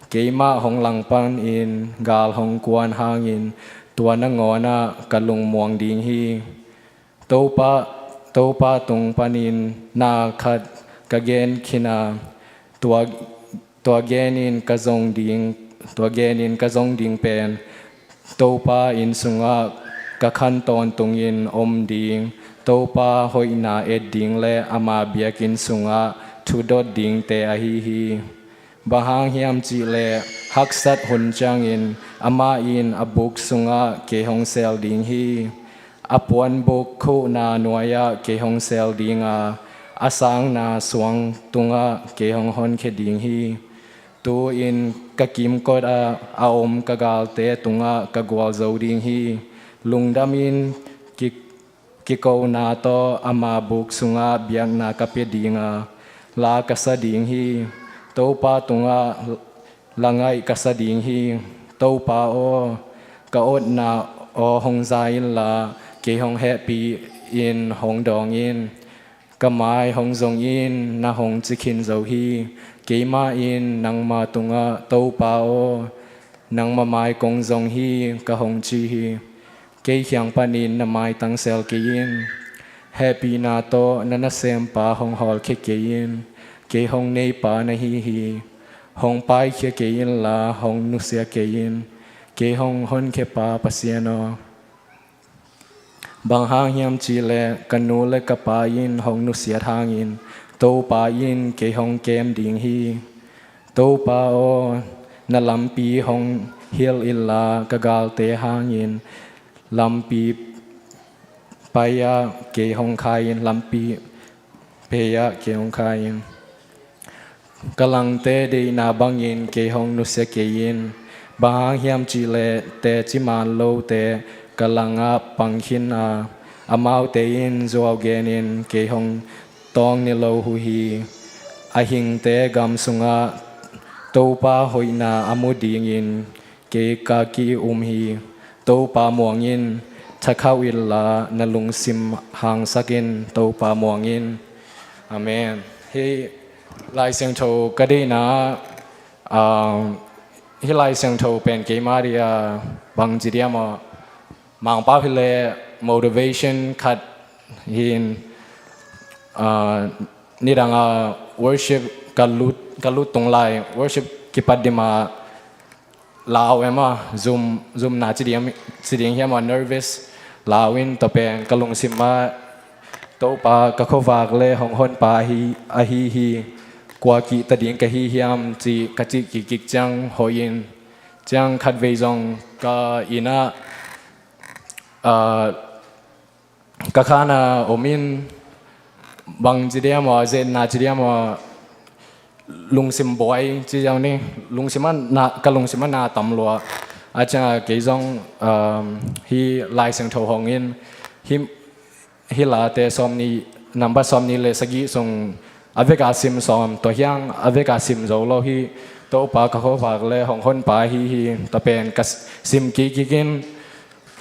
Keimah hong langpanin gal hong kuan hangin tua nangawnah ka lungmuang ding hi. Topa, Topa tung panin na khat ka gen khin a, tua Tua genin ka zong ding, tua genin ka zong ding pen Topa inn sungah ka khan tawntungin om ding, Topa hoihna et ding le ama biakinn sungah thudot dingte ahi hi. Bang hang hiam cihleh haksat hun ciangin amah in a buk sungah kei hong sel ding hi. A puanbuk khuhna nuai-ah kei hong sel ding a, a sangna suang tungah kei hong honkhia ding hi. Tu-in ka kimkot ah a om ka galte tungah ka gualzo ding hi. Lungdamin ki, kikona tawh ama buk sungah biakna ka pia ding a, la ka sa ding hi. Topa tungah langaih ka sa ding hi. Topa aw, ka otna aw hong za inla, kei hong hehpih in hong dawng in. Ka mai hong zong in, na hong ci khin zo hi. Keimah in nangma tungah, Topa aw, nangma mai kong zong hi, ka hong ci hi. Kei kiang panin na maitang sel kei in. Hehpihna tawh na nasempa hong hawlkhia kei in. Kei hong neipa na hi hi. Hong paikhia kei inla, hong nusia kei in. Kei hong honkhiapa Pasian aw. Bang hang hiam cihleh ka nu le ka pa in hong nusiat hangin Topa in kei hong kem ding hi. Topa aw, na lampi hong hilh inla, ka galte hangin lampi pai-ah kei hong khai in, lampi pei-ah kei hong khai in. Ka langte deihna bangin kei hong nusia kei in. Bang hang hiam cihleh teci maan lote ka langah pang khin a, amaute in zuau genin kei hong tawng ni lo uh hi. A hingte gam sungah Topa hoihna a mu dingin kei ka ki-um hi. Topa muang in, thakhauh inla, na lungsim hangsak in, Topa muang in. Amen. Hih Lai Siangtho ka deihna, ah, hih Lai Siangtho pen keima dia bang ci diam aw, Mangpau hileh motivation khat hin, ah, nidang a worship ka lut, ka lut tung lai, worship kipat dima lau em a, zum, zumna ci ding, ci ding hiam a, nervous lau in, tua pen ka lungsim ah Topa ka khuavak le hong honpa ahi, ahi hi, kua kihta ding ka hi hiam ci ka cih kikkik ciang hoih in, ciang khatvei zong ka inn ah, ah, ka khan a om in, bang ci diam aw, zetna ci diam aw, lungsim buai ci diam ni, lungsim ah na, ka lungsim ah na tam lua. A ciang a kei zong, um, hih Lai Siangtho hong in, hih, hih Late sawmnih, number sawmnih le sagih sung a vek a sim sawm, tua hiang a vek a sim zo lo hi. Topa ka khuavak le hong honpa ahi hi, tua pen ka sim kikkik in,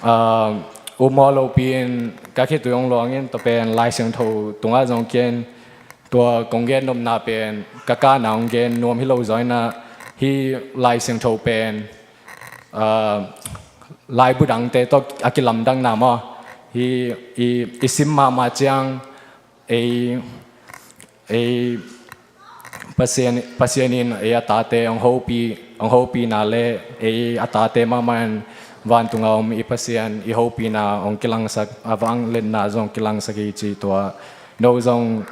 ah, um aw lopi in ka khitui hong luang in, tua pen Lai Siangtho tungah zong ken, tua kong gen nopna pen ka kana hong gen nuam hi lo zaw in ah, hih Lai Siangtho pen, ah, laibu dangte tawh a kilamdangna maw, hih i, i sim mahmah ciang ei, ei Pasian, Pasian in ei a tate hong hopih, hong hopihna le ei a tate mahmah in vantung a om i Pasian i hopihna hong kilangsak, a vangliatna zong kilangsak hi ci tua. No zong,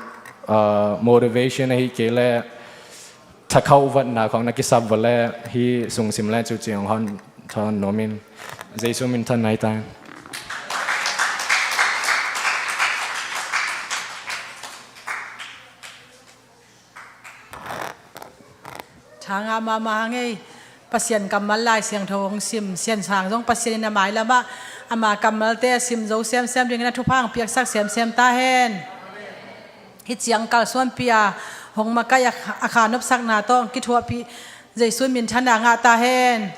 ah, motivation ahi kei leh thakhauh vatna khong na kisap vua leh hih sung sim le cu ci hong hon thawn nuam in. Jesu min than nai ta. Tha ngah mahmah hang ei. Pasian kammal Lai Siangtho hong sim, Sian Sang zong Pasian in a mailam ah ama kammalte a sim zo semsem dingin a thupha hong piaksak semsem ta hen. Hih ciang kalsuanpih a hong makaih a, a kha nopsakna tawh hong kithuahpih Jesu min than a ngah ta hen.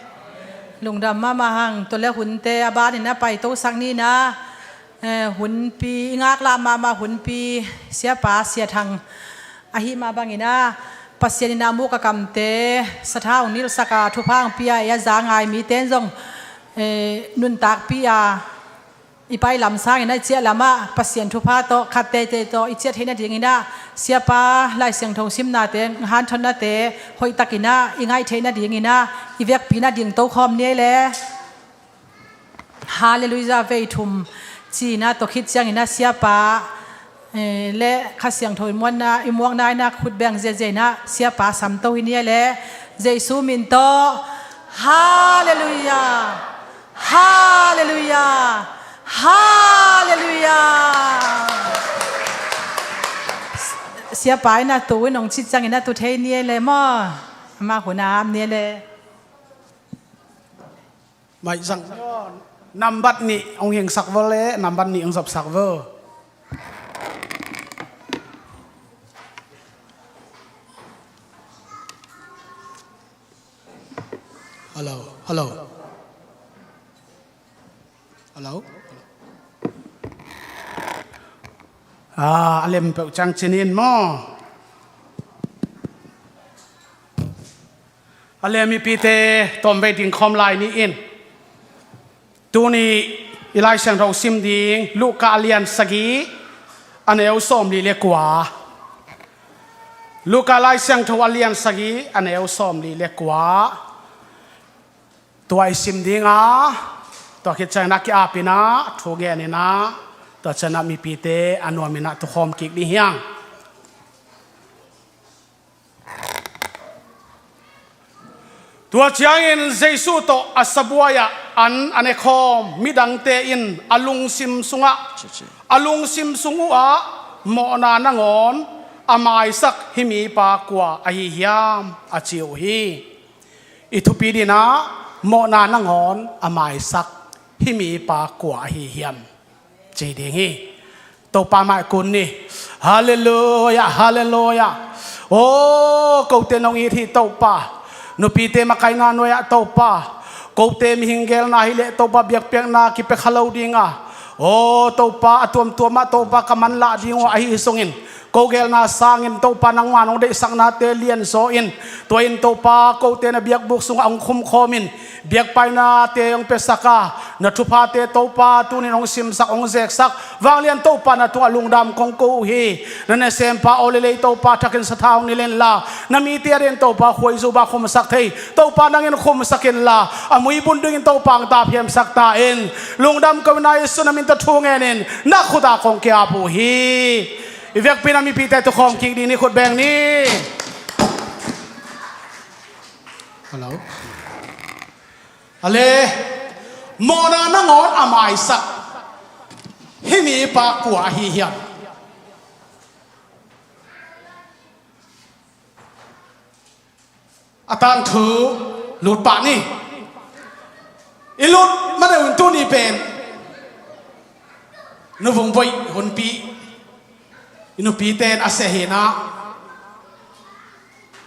Lungdam mahmah hang. Tua le hunte a banin a paitosak ni in ah, eh, hunpi i ngaklah mahmah hunpi Siapa Sia Thang ahi mah bangin ah, Pasian in a muk a kamte sathau hong nilhsak a, thupha hong pia, ei a za ngai mite in zong, eh, nuntakpih a, I pai lam sangin ah i ciah lamah Pasian thupha tawh khat teitei tawh i ciah theih nadingin ah, siapa Lai Siangtho simnate, hanthotnate hoihtakin ah i ngaih theih nadingin ah i vekpi nading tokhawm ni ei le. Halleluiah, vei thum ci-in ah tua khit ciangin ah siapa, eh, le Kha Siangtho i muanna, i muakna in ah khut beng ziazia in ah siapa samto hi ni ei le. Jesu min tawh. Halleluiah. Halleluiah. Halleluiah. Siapa in ah tu in hong cih ciangin ah tu thei ni ei le maw. Amah hun a am ni ei le. Maizang nambat nih hong hingsak vo le, nambat nih hong zopsak vo. Hello, hello. Hello. Ah, a lem peuh ciang cin in maw. A le mipite tawmvei dingkhawm lai ni in. Tuni i Lai Siangtho sim ding Luka a lian sagih, a neu sawmli le kua. Luka Lai Siangtho a lian sagih, a neu sawmli le kua. Tua i sim ding a, tua khit ciangin ah ki-ap in ah, thu gen in ah, tua ciangin ah mipite a nuam in ah tukhawm kik ding hi hang. Tua ciangin Jesu tawh a sabuai-ah an a nekhawm midangte in a lungsim sungah, a lungsim sung uhah mawhna nangawn a maisak hih mipa kua ahi hiam, a ci uh hi. I thupi dingin ah mawhna nangawn a maisak hih mipa kua ahi hiam, ci ding hi. Topa mah i kun ni. Halleluiah, halleluiah. Aw, kote nong it hi Topa. Nupite makaihna nuai-ah Topa, kote mihing gelna hi leh Topa biakpiakna kipia kha lo ding a. Aw Topa, a tuamtuam ah Topa ka manlah ding uh ahi sungin, ko gelna sangin Topa nangmah nong deihsaknate lianzaw in, tua in Topa kote na biakbuk sungah hong khumkhawm in, biakpiaknate hong piasak a, na thuphate Topa tuni in hong simsak, hong zeksak, vanglian Topa na tungah lungdam kong ko uh hi. Na nasempa aw leh lei Topa thakin sathau hong nilh inla, na mite adingin Topa khuaizu bang khumsak thei Topa nangin khumsak inla, a muibun dingin Topa hong tapiamsak ta in. Lungdam ko in, Jesu na min tawh thu ngen in, na khut ah kong ki-ap uh hi. I vekpi in ah mipite tukhawm kik ding ni, khut beng ni. Hello. A le, mawhna nangawn a maisak hih mipa kua ahi hiam? A tangthu lut pah ni. I lut ma deuh in tuni pen Nu Vung Boih hunpi i nupite in a seh hi in ah,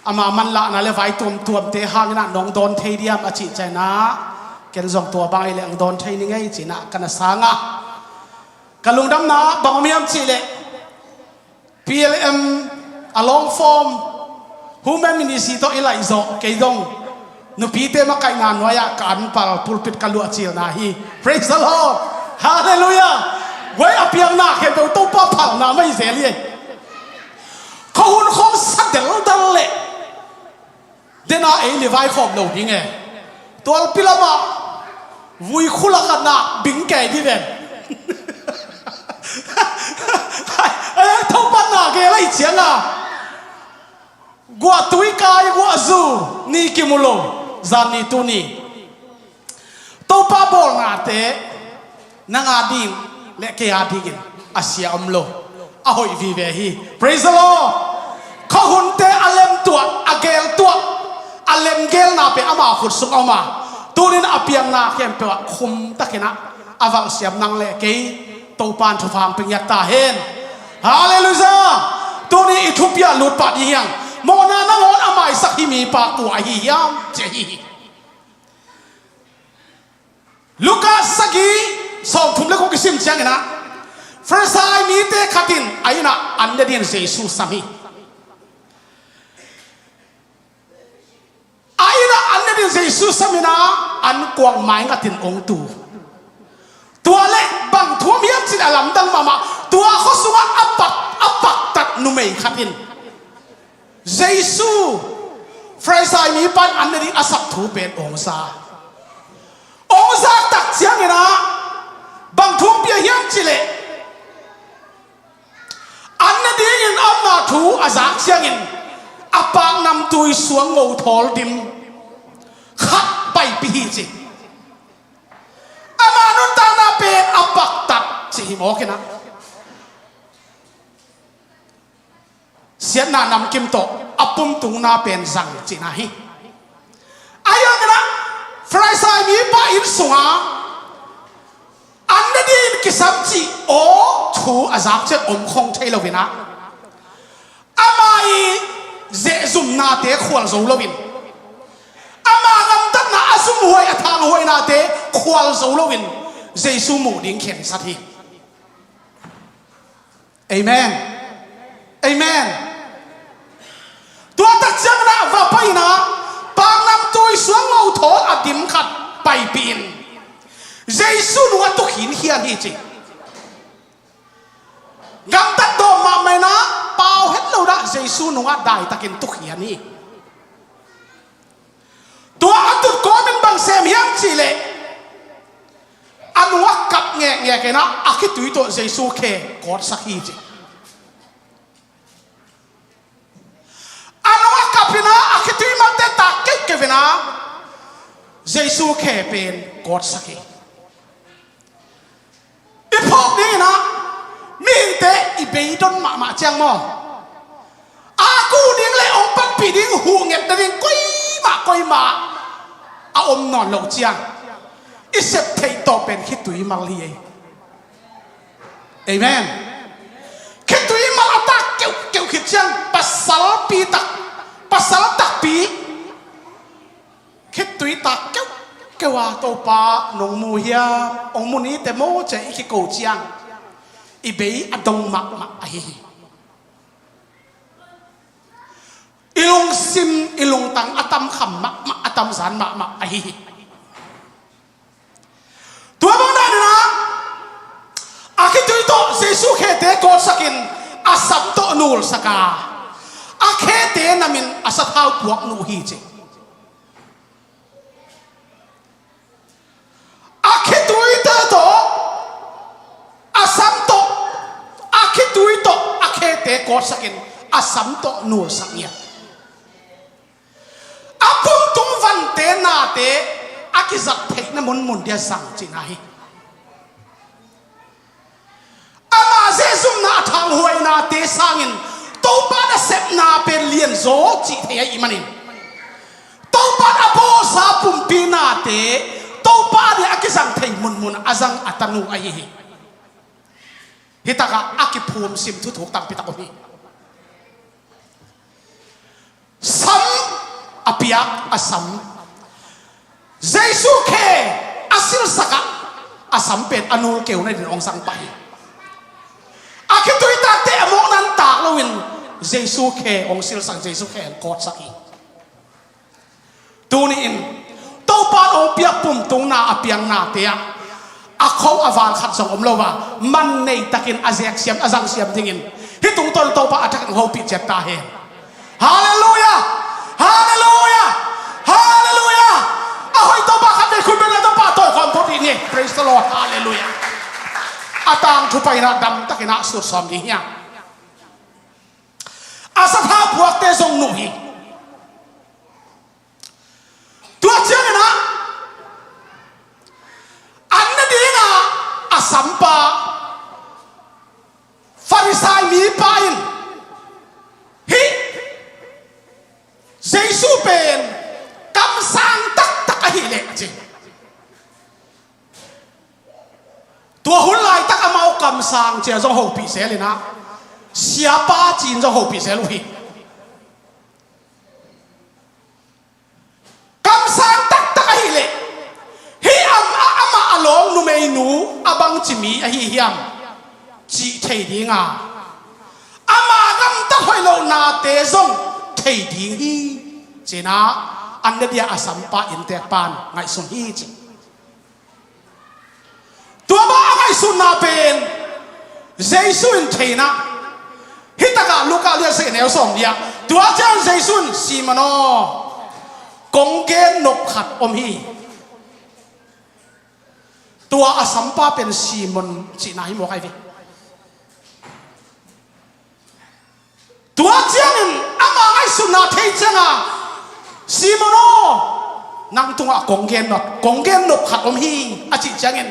ama manlahna le vai tuamtuamte hangin ah nong dawn thei diam a cih ciangin ah, ken zong tua bang ei leh hong dawn thei ning ei ci-in ah ka na sang a. Ka lungdamna bang om hiam cih leh, P L M a long form Women Ministry tawh i laih zawh kei dong, nupite makaihna nuai-ah ka anpal pulpit ka luahcilna hi. Praise the Lord. Halleluiah. Guai, a piangna khempeuh Topa phalna mah hi zel hi. Khuahun khawng sa deldal leh, dena ei le vai khawm lo ding e. Tualpi lamah vui khula khatna bing kei dih ven. Ai, ai, Topa na gel ahih ciangin, guahtui kai guahzu ni kimu lo, zan ni tuni. Topa bawlnate nang a ding le kei a dingin a sia om lo, a hoih vive hi. Praise the Lord. Khuahunte a lem tuah, a gel tuah, a lemgelna pen ama khut sung a om a, tunin a piangna khempeuh ah khumtakin ah a valhsiam nang le kei Topa'n thupha hong pia ngiat ta hen. Halleluiah. Tuni i thupi-ah lut pah ding hi hang. Mawhna nangawn a maisak hih mipa kua ahi hiam, ci ahi hi. Luka sagih sawmthum le kua kisim ciangin ah, Farisai mite khat in a inn ah an ne dingin Jesu sam hi. A inn ah an ne dingin Jesu sam in ah, an kuang maingatin hong tu. Tua leh bang thu om hiam cih leh a lamdang mahmah, tua khua sungah a pak, a paktat numei khat in Jesu, Farisai mipa in an ne ding a sap thu pen ong za. Ong zak tak ciangin ah bang thu ong pia hiam cih leh, an ne dingin ama thu a zak ciangin a paknamtui suang ngo thawl dim khat paipih hi ci. Ama nuntakna pen a paktat cih hi mawk in ah, siatna namkim tawh a pumtungna pen zang cihna hi. Ahi hangin ah Farisai mipa inn sungah an ne dingin kisam cih aw thu a zak ciang om khong thei lo in ah, ama i zehzumnate khual zo lo in, ama gamtatna a zumhuai a thanghuainate khual zo lo in Jesu muh ding khensat hi. Amen. Amen. Tua tak ciangin ah va pai in ah paknamtui suang ngo thawl a dim khat paipih in Jesu nungah tu khinkhian hi ci. Gamtat dawm mahmah in ah pau het lo in ah Jesu nungah daitakin tu khian hi. Tua a tut kawmin bang sem hiam cih leh, a nungah kap ngekngek in ah a khitui tawh Jesu khe kawtsak hi ci. A nungah kap in ah a khitui malte tak keuhkeuh in ah Jesu khe pen kawtsak hi. I phawk dingin ah mihingte i beidon mahmah ciang maw, a ku ding le ong panpih ding, huh ngetna ding koimah koimah a om nawn loh ciang i sep theih tawh pen khitui mal hi ei. Amen. Khitui mal a tak keuhkeuh khit ciang pasalpi tak, pasal takpi khitui tak keuhkeuh a, Topa nong mu hiam, ong mu ni te maw ci-a i kiko ciang i bei a dong mahmah ahi hi. I lungsim, i lungtang a tamkham mahmah, a tamzan mahmah ahi hi. Tua bang dan in ah a khitui tawh Jesu khete kawtsak in a sam tawh nulsak a, a khete nam in a sathau puak nuh hi ci. A khituite tawh, a sam tawh, a khitui tawh a khete kawtsak in a sam tawh nulsak ngiat. A pumtung vante nate a kizat theihna munmun dia zang cihna hi. Ama zehzumna a thanghuainate sangin Topa nasepna pen lianzaw cih thei ahih manin, Topa a bawlsa pumpi nate Topa dia a kizang thei munmun a zang a tanu ahi hi. Hitakah a kiphum sim thuthuk tampi tak om hi. Sam a piak, a sam. Jesu khe a silsak ah a sam pen a nul keu nadin hong zang pah hi. A khitui takte a mawhna tak loin Jesu khe hong silsak, Jesu khe hong kawtsak hi. Tuni-in Topa in hong piak pumtungna a piang nate ah a kho a val khat zong om lo a, man nei takin a zek siam, a zang siam dingin hih tungtawn Topa a thakin hong hopih ciat ta hen. Halleluiah! Halleluiah! Halleluiah! A hoih Topa khat vei khut beng le Topa tawi khawm phot hi ni. Praise the Lord. Halleluiah. A tangthu paina dam takin a sutsawm ding hi a, a sathau puakte zong nuh hi. Tua ciangin ah an ne dingah a sampa Farisai mipa in hih Jesu pen kamsang taktak ahih leh a ci. Tua hun laitak amau kamsang ci-a zong hopih zel in ah, siapa ci-in zong hopih zel uh hi. Kamsang taktak ahih leh hih amah, amah a lawm numeinu a bangci mi ahi hiam cih thei ding a, ama gamtat hoih lohnate zong thei ding hi, ci-in ah an ne dia a sampa innteekpa in ngaihsun hi ci. Tua ngaihsutna pen Jesu in theihna. Hih takah Luka lian sagih neu sawm li ah, tua ciang Jesu in, "Simon aw, kong gen nop khat om hi." Tua a sampa pen Simon cihna hi mawk ai ve. Tua ciangin ama ngaihsutna thei cianga, "Simon aw, nang tungah kong gen nop, kong gen nop khat om hi," a cih ciangin,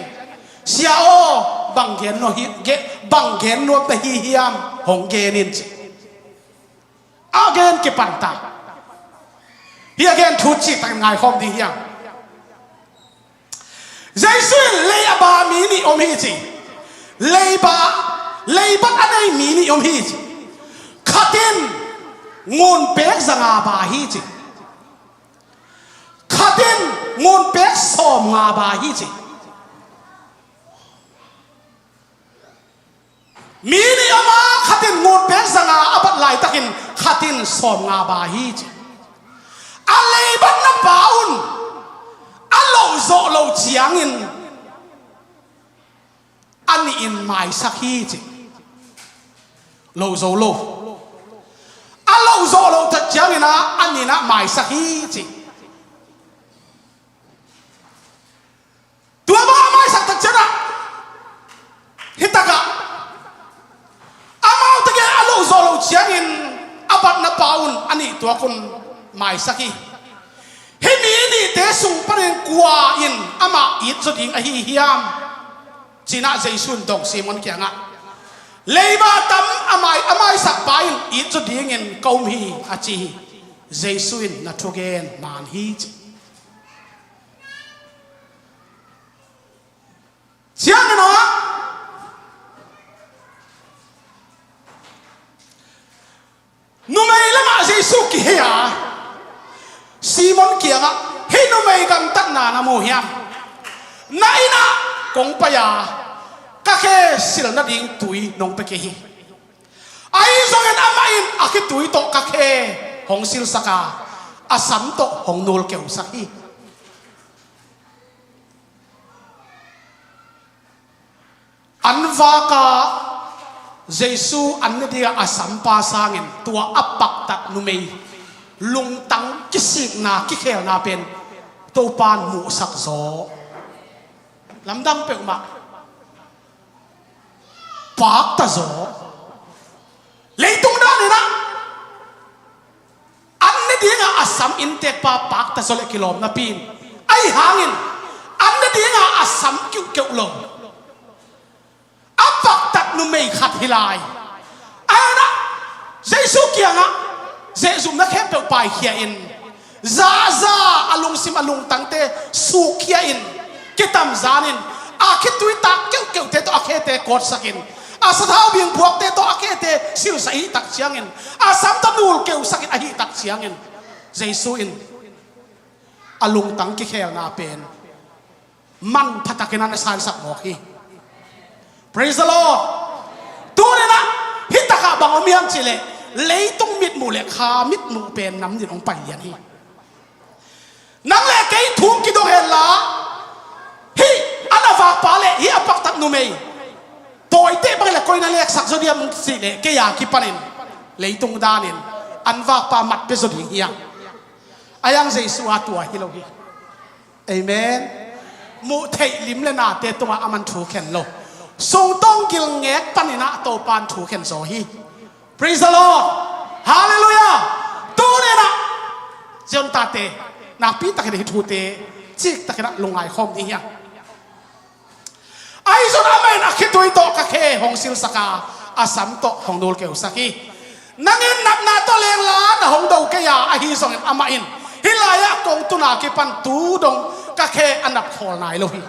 "Sia aw, bang gen nop hi, ge-, bang gen nop na hi hiam, hong gen in," ci. A gen kipanta. Hih a gen thu cihtakin ngaikhawm ding hiam? Jesu in lei a ba mi nih om hi ci. Leiba, leibat a nei mi nih om hi ci. Khat in ngunpek za nga ba hi ci. Khat in ngunpek sawm nga ba hi ci. Mi nih om a, khat in ngunpek za nga a bat laitakin khat in sawm nga ba hi ci. A leibatna pa un a loh zawh loh ciangin a nih in maisak hi ci. Loh zo lo. A loh zawh loh tak ciangin a, a nih in a maisak hi ci. Tua bang a maisak tak ciangin ah, hih takah amau tegel a loh zawh loh ciangin a batna pa un a nih tuak un maisak hi. Hih mi nihte sung panin kua in amah it zaw ding ahi hiam? Ci-in ah Jesu in dong Simon kiangah, "Leiba tam a mai, a maisak pa in it zaw dingin ka um hi," a ci hi. Jesu in, "Na thugen man hi," ci. Ciangin ah numei lamah Jesu kihei a, Simon kiangah, "Hih numei gamtatna na mu hiam? Na inn ah kong pai a, ka khe sil nading tui nong pia kei hi. Ahi zongin amah in a khitui tawh ka khe hong silsak a, a sam tawh hong nulkeusak hi." An vak a Jesu an ne dingah a sampa sangin tua a paktat numei lungtang kisikna, kikhelna pen Topa'n muhsak zaw. Lamdang peuhmah. Pakta zaw. Leitung danin ah an ne dingah a sam inntekpa pakta zaw leh kilawm napi in, ahi hangin an ne dingah a sam kiuhkeuh lo, a paktat numei khat hi lai. Ahi zongin ah Jesu kiangah zehzumna khempeuh paikhia in, za, za, a lungsim a lungtangte sukkhia in, kitamzan in, a khitui tak keuhkeuhte tawh a khete kawtsak in, a sathau bingphuakte tawh a khete silsak ahih tak ciangin, a sam tawh nulkeusak in ahih tak ciangin, Jesu in a lungtang kikhelna pen manpha takin a na sansak mawk hi. Praise the Lord. Tuni-in ah hih takah bang om hiam cih leh, leitung mitmuh leh kha mitmuh pen nam dingin hong pai lian hi. Nang leh kei thu kidong hen la, hih a na vakpa leh hih a paktat numei tawiteh bang leh koi na leksak zaw diam cih leh, kei a kipanin leitung danin an vakpa mat pia zaw ding hiam? Ahi hang Jesu a tua hi lo hi. Amen. Muh theih lim leh nate tungah aman thu khen lo. Sungtawng gilngek panin ah Topa'n thu khen zaw hi. Praise the Lord. Hallelujah. Tuni-in ah Zion tate, nakpi takin hih thute cik takin ah lungngai khawm ding hi hang. Ahi zongin amah in a khitui tawh ka khe hong silsak a, a sam tawh hong nulkeusak hi. Nang in napna tawh leng la na hong do kei a, ahi zongin amah in hih lai-ah kong tun a kipan tu dong ka khe a nap khawl nai lo hi.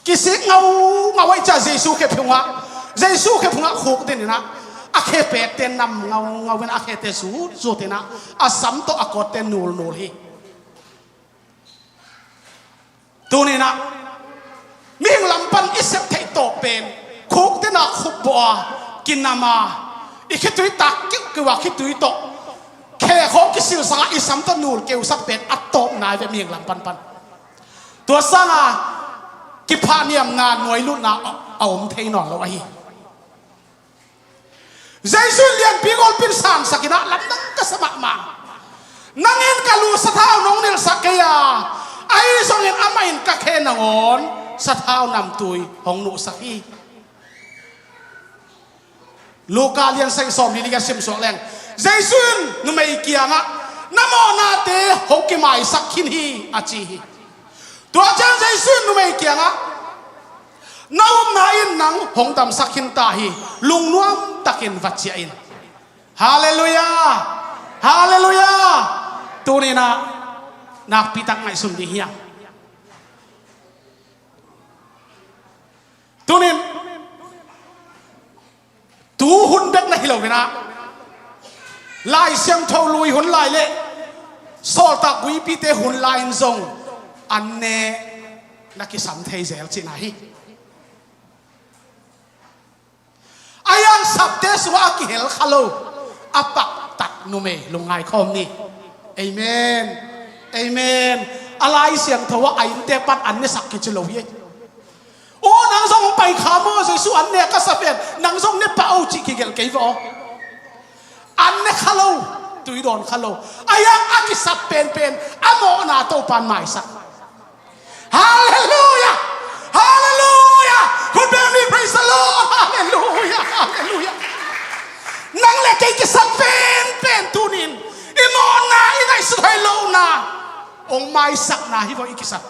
Kisik ngaungau ahih ciang Jesu khe phungah, Jesu khe phungah khukdin in ah, a khe pekte nam ngaungau in a khete zutzut in ah, a sam tawh a kawtte nulnul hi. Tuni-in ah mihing lam pan i sep theih tawh pen khukdin a khupbawh a, kinam a, i khitui tak kiuhkeuh a khitui tawh khe khawng kisilsak a, i sam tawh nulkeusak pen a tawpna hi ve mihing lam pan pan. Tua sanga Kipahniamna, nuailutna a, a om thei nawn lo ahi. Jesu in lianpi golpi in sangsak in ah lamdang ka sa mahmah. Nang in ka lu sathau nong nilhsak kei a, ahi zongin amah in ka khe nangawn sathau namtui hong nuhsak hi. Luka lian sagih sawmli le giat sim suak leng, Jesu in numei kiangah, na mawhnate hong kimaisak khin hi, a ci hi. Tua ciang Jesu in numei kiangah, na upna in nang hong damsak khin ta hi, lungnuam takin va ciah in. Halleluiah! Halleluiah! Tuni-in ah nakpi tak ngaihsun ding hiam? Tuni-in, tu hun bek na hi lo-in ah, Lai Siangtho lui hun lai le Sawltak Guipite hun lai-in zong an ne na kisam thei zel cihna hi. A hiang sapte sungah a kihel kha lo, a paktat numei lungngai khawm ni. Amen. Amen. A Lai Siangtho ah a innte pan an nesak kici lo hi. Aw, nang zong hong pai kha maw, Jesu an ne ka sa pen, nang zong ne pah o cih kigelh kei ve aw. An ne kha lo, tui dawn kha lo. A hiang a kisap penpen a mawhna Topan maisak. Halleluiah! Halleluiah! Hun beng ni, praise the Lord! Halleluiah! Halleluiah! Nang le kei kisap penpen tuni-in i mawhna, i ngaihsut hoih lohna hong maisakna hi vaw i kisap.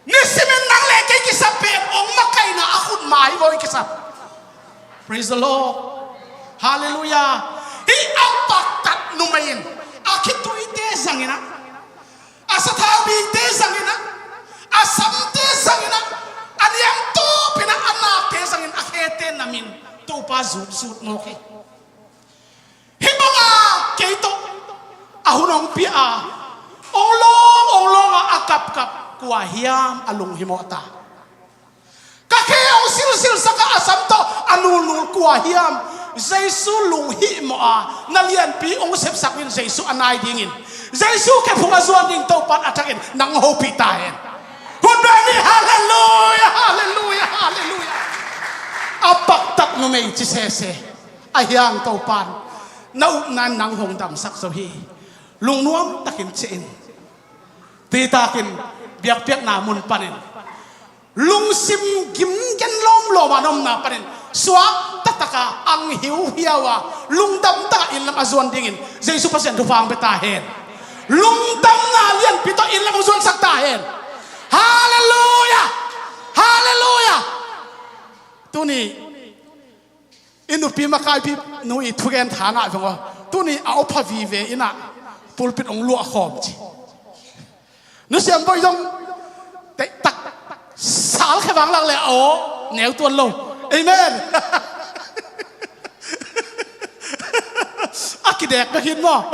Nisimin nang le kei kisap pen hong makaihna a khut mai vaw i kisap. Praise the Lord. Halleluiah. Hih a paktat numei in a khituite zangin ah, a sathau bikte zangin ah, a samte zangin ah, a niam tawpin ah a nakte zangin a khete namin Topa zutzut mawk hi. Hih banga kei tawh a hun hong pia a, hong lawng, hong lawng a, a kapkap kua hiam a lunghimawh ta? Ka khe hong silsilsak a, a sam tawh a nulnul kua hiam? Jesu lunghimawh a, na lianpi hong sepsak in Jesu a nai dingin, Jesu khephung a zuan ding Topan a thakin nang hopih ta hen. Hun beng ni, halleluiah, halleluiah, halleluiah. A paktat numei ci sese. A hiang Topan, na upna in nang hong damsak zo hi. Lungnuam takin ciah in. Titakin biakpiakna mun panin, lungsim gimgen lawmlawm a na omna panin, suak taktaka ang hiuhiau a, lungdam taka inn lam a zuan dingin Jesu Pasian thupha hong pia ta hen. Lungdamna lianpi tawh inn lam hong zuansak ta hen. Halleluiah! Halleluiah! Tuni i nupi makaipi nu i thugen tha ngah veng aw. Tuni a awpha vive in ah pulpit hong luah khawm ci. Nu Siam Bawi zong teihtak sal khe vang lak le a aw neu tuan lo. Amen. A kidek bek hin maw?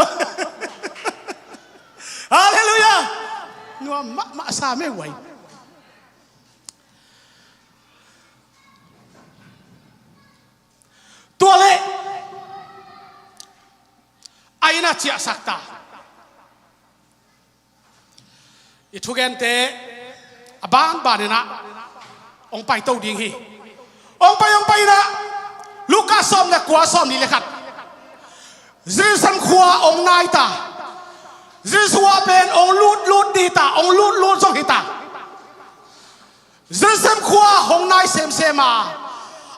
Halleluiah. Nuam mahmah sa mei uai. Tua leh a inn ah ciahsak ta. I thugente a banban in ah hong paito ding hi. Hong pai, hong pai in ah Luka sawm le kua, sawmli le khat. Jerusalem khua hong nai ta. Jerusalem khua pen hong lutlut ding hi ta, hong lutlut zong hi ta. Jerusalem khua hong nai semsem a,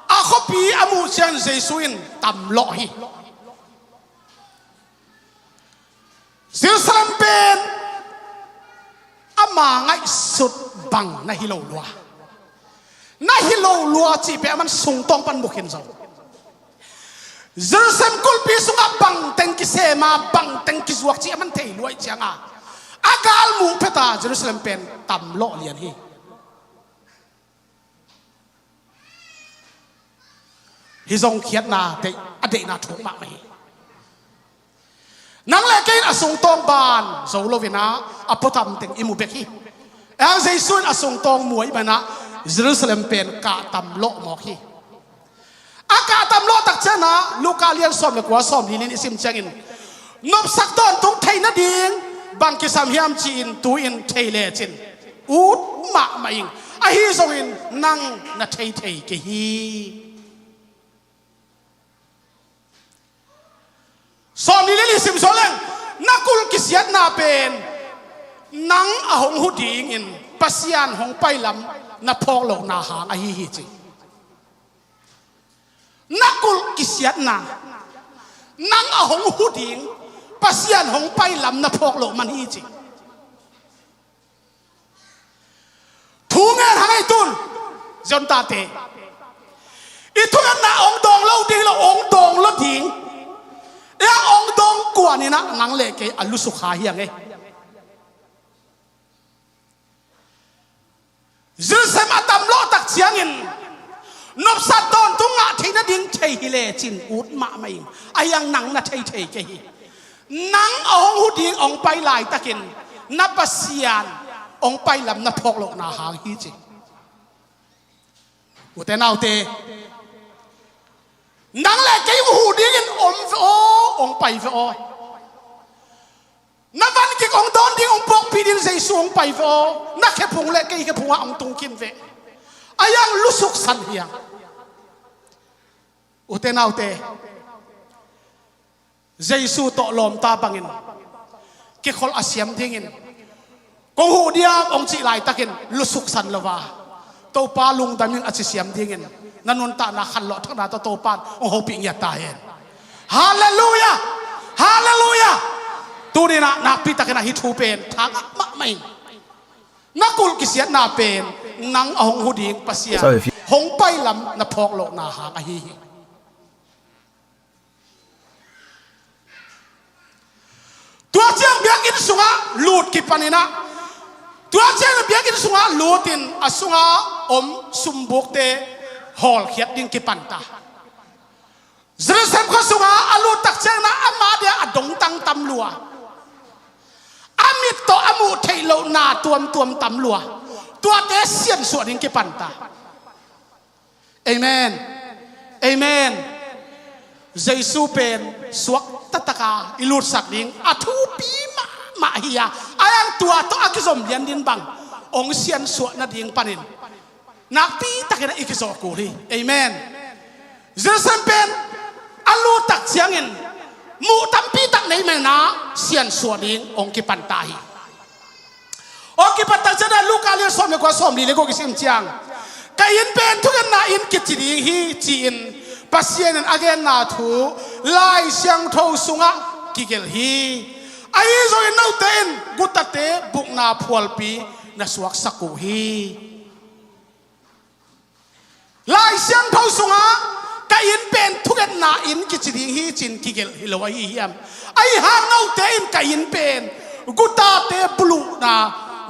a khuapi a muh ciang Jesu in tamlawh hi. Jerusalem pen ama ngaihsut bang na hi lo lua. Na hi lo lua cih pen aman sungtawng pan mu khin zo. Jerusalem kulhpi sungah bangteng kisem a, bangteng kizuak cih aman thei lua ih cianga, a gal muh phet a Jerusalem pen tamlawh lian hi. Hih zong khiatna deih, a deihna thuk mahmah hi. Nang le kei in a sungtawng ban zo lo in ah, a puatam teng i mu bek hi. Ahi hang Jesu in a sungtawng mu ahih manin ah Jerusalem pen kah tamlawh mawk hi. A kah tamlawh tak ciangin ah Luka lian sawm le kua, sawmli li i sim ciangin, nopsak tawntung theih nading bang kisam hiam ci-in tu-in thei lecin ut mahmah ing. A Ahi zongin nang na thei thei kei hi. Sawm ni le li sim suak leng, na kulh kisiatna pen nang a hong hu dingin Pasian hong pailam na phawk lohna hang ahi hi ci. Na kulh kisiatna, nang a hong hu ding Pasian hong pailam na phawk loh man hi ci. Thu ngen hang ei tun, zon tate. I thungetna ong dawng lo ding lo, ong dawng lo ding. E a ong dawng kuan inah nang le kei a lusuk kha hi ang ei. Zilsem a tam lawh tak ciangin nopsat tawntung ngah theih nading thei hi lecin ut mahmah in, a hiang nang na thei thei kei hi. Nang a hong hu ding hong pai laitakin na Pasian hong pailam na phawk lohna hang hi ci. Ute naute, nang le kei hong hu dingin om ve aw, hong pai ve aw. Na van kik hong dawn ding hong puakpih ding Jesu hong pai ve aw. Na khephung le kei khephungah hong tung khin ve. A hiang lusuk san hiang. Ute naute, Jesu tawh lawmta bangin kikholh a siam dingin kong huh diam hong cih laitakin lusuk san lo a, Topa lungdam in a ci siam dingin na nuntakna khanlawh thakna tawh Topa in hong hopih ngiat ta hen. Halleluiah! Halleluiah! Tuninah nakpitakin ah hih thu pen thangah mahmah in, na kulh kisiatna pen nang a hong hu ding Pasian hong pailam na phawk lohna hang ahi hi. Tua ciang biakinn sungah lut kipaninah, tua ciang biakinn sungah lutin a sungah om sumbukte hawlkhiat ding kipanta. Jerusalem khua sungah a lut tak cianginah ama dia a dongtang tam lua, a mit tawh a muh theih lohna tuamtuam tam lua, tuate siansuah ding kipanta. Amen. Amen. Jesu pen suak taktaka i lutsak ding a thupi mahmah hi a, a hiang tua tawh a kizom lian din bang hong siansuah nading panin nakpitakin i kizawh kul hi. Amen. Jerusalem pen a lut tak ciangin muh tampitak nei menah siansuah ding hong kipanta hi. Aw, kipat tak ciangin Luka lian sawm le kua, sawm li le kua kisim ciang, ka inn pen thungetna inn kici ding hi ci-in Pasian in a genna thu Lai Siangtho sungah kigelh hi. Ahi zongin note in gutate bukna phualpi na suaksak uh hi. Lai Siangtho sungah ka inn pen thungetna inn kici ding hi ci-in kigelh hi lo ahi hiam? Ahi hang note in ka inn pen gutate buluhna,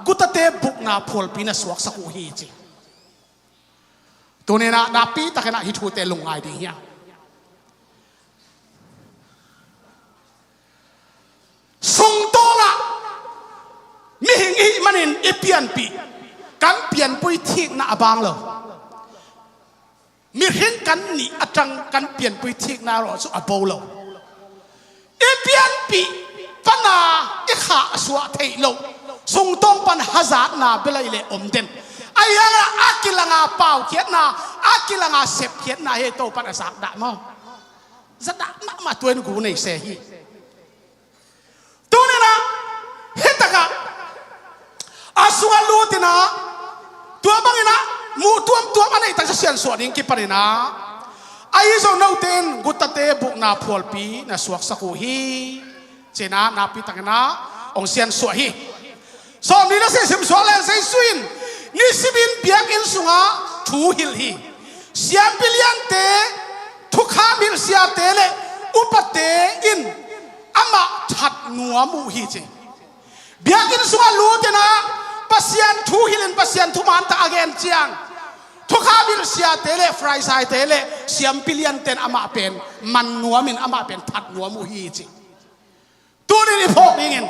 gutate bukna phualpi na suaksak uh hi ci. Tuninah nakpitakinah hih thute lungngai ding hiam? Sungtawngah mihing ihih manin i pianpih, kan pianpui thikna a bang lo. Mihring kan nih a tang kan pianpui thikna rawh cu a bo lo. I pianpih pana i khah a suah theih loh sungtawng pan hazatna belaih le om den. A hiangah a kilanga paukhiatna, a kilanga sepkhiatna he to pan a zakdah maw? Zadah mahmah tuan gu nei se hi. Tuninah hitakah a sungah lutinah tua banginah muh tuamtuam a neih taksa siansuah ding kipaninah, ahi zong note in gutate bukna phualpi na suaksak uh hi. Cinah nakpitakinah hong siansuah hi. Sawm ni na sisim suak le Jesu in nisimin biakinn sungah thu hilh hi. Siampi liante, thukham hilh siate le upate in amah that nuam uh hi ci. Biakinn sungah lutinah Pasian thu hilhin Pasian thuman tah a gen ciang, thukham hilh siate le Farisaite le siampi lianten amah pen man nuamin amah pen that nuam uh hi ci. Tunin i phawk dingin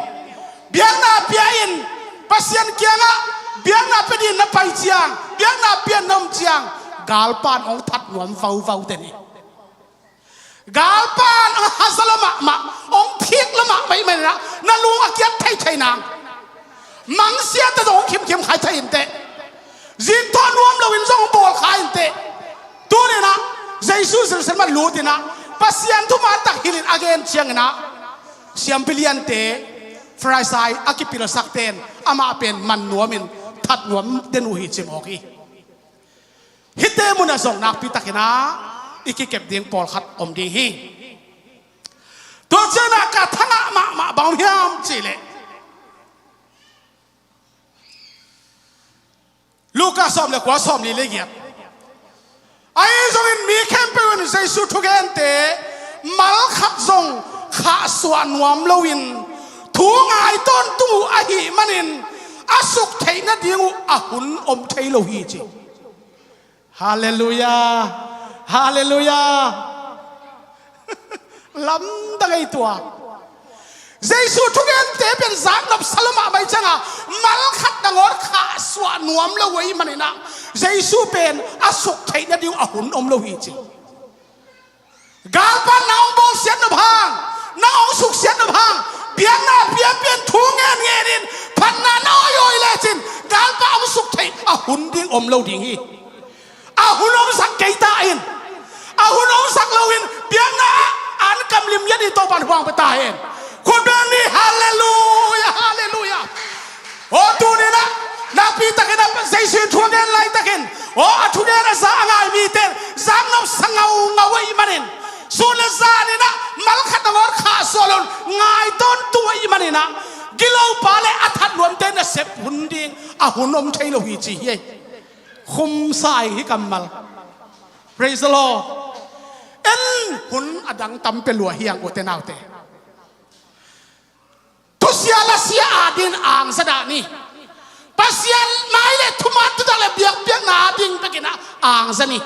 biakna pia in Pasian kiangah biakna pia dingin na pai ciang, biakna pia na om ciang, galpan hong that nuam vauvau den hi. Galpan hong haza lo mahmah, hong thik lo mahmah i menah na lung a kiat thei thei nang. Mangsiate zong hong khimkhim khai thei inteh. Zing thawn nuam loin zong bawl kha inteh. Tuninah Jesu Jerusalem ah lutinah Pasian thuman tak hilhin a gen cianginah siampi liante, Farisai a kipilsakte in amah pen man nuamin that nuam den uh hi ci mawk hi. Hihte munah zong nakpi takinah i kikep ding pawlkhat om ding hi. Tua cianah ka thangah mahmah bang hiam cihleh Luka sawm le kua, sawmli le giat. Ahi zongin mi khempeuh in Jesu thugente malkhat zong khahsuah nuam loin thu ngai tawntung uh ahih manin a suk theih nading uh a hun om thei lo hi ci. Halleluiah. Halleluiah. Lamdang ei tua. Jesu thugente pen zaknop sa lo mahmah cianga malkhat nangawn khahsuah nuam lo uh ahih maninah Jesu pen a suk theih nading uh a hun om lo hi ci. Galpa nang hong bawlsiat nop hang, nang hong suksiat nop hang, biakna piapian thu ngenngenin phatna na awiawi lecin Galpa hong suk theih a hun ding om lo ding hi. A hun omsak kei ta in, a hun omsak loin biakna ah an kamlim ya dih Topan huang pia ta hen. Khut beng ni, halleluiah, halleluiah. Aw tuninah nakpi takinah Jesu in thu a gen laitakin aw a thugen a za a ngai mite in zaknop sa ngaungau ahih manin sun le zaninah malkhat nangawn khahsuah loin ngai tawntung ahih maninah gilopa le a that nuamte nasep hun ding a hun om thei lo hi ci hi ei. Khumsa ing hi kammal. Praise the Lord. En hun a dang tam pia lua hiang ute naute. Thusia lasia adin angza dah ni. Pasian mai le thuman tutak le biakpiakna ading pekinah angza ni.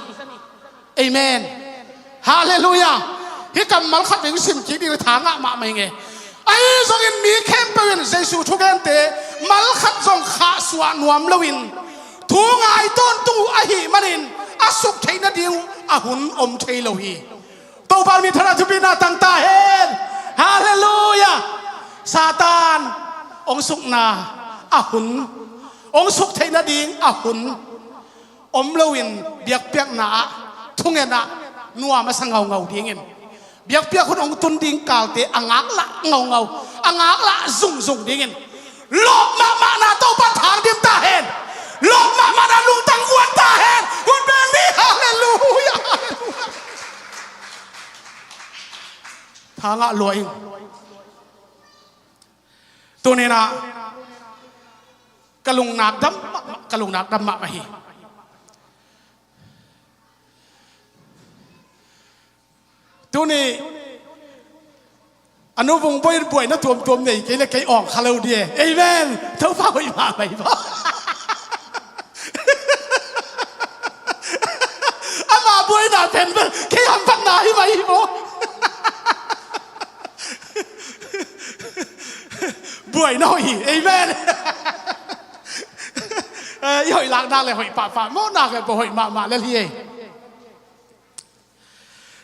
Amen. Halleluiah. Hih kammal khat veng sim kik ding tha ngah mahmah ing e. Ahi zongin mi khempeuh in Jesu thugente malkhat zong khahsuah nuam loin thu ngai tawntung uh ahih manin a suk theih nading uh a hun om thei lo hi. Topa min thanah thupina tang ta hen. Halleluiah. Satan hong sukna a hun, hong suk theih nading a hun om loin biakpiakna ah thungetah nuam a sa ngaungau dingin biakpiak hun hong tun ding kalte a ngaklah ngaungau, a ngaklah zungzung dingin lawp mahmahna Topa thang dim ta hen. Lawp mahmahna lungtang guan ta hen. Hun beng ni, halleluiah, halleluiah. Thangah lua in. Tuninah ka lungnak dam mahmah, ka lungnak dam mahmah hi. Tuni a nu vung buai buaina tuamtuam nei kei le kei awng kha lo di e. Amen. Topa hoih mahmah hi maw. Ama buaina pen bel kei hamphatna hi mai hi maw. Buaina hoih hi. Amen. Eh, i hoih lakna le hoih pahpah mawhna kei pawh hoih mahmah lel hi ei.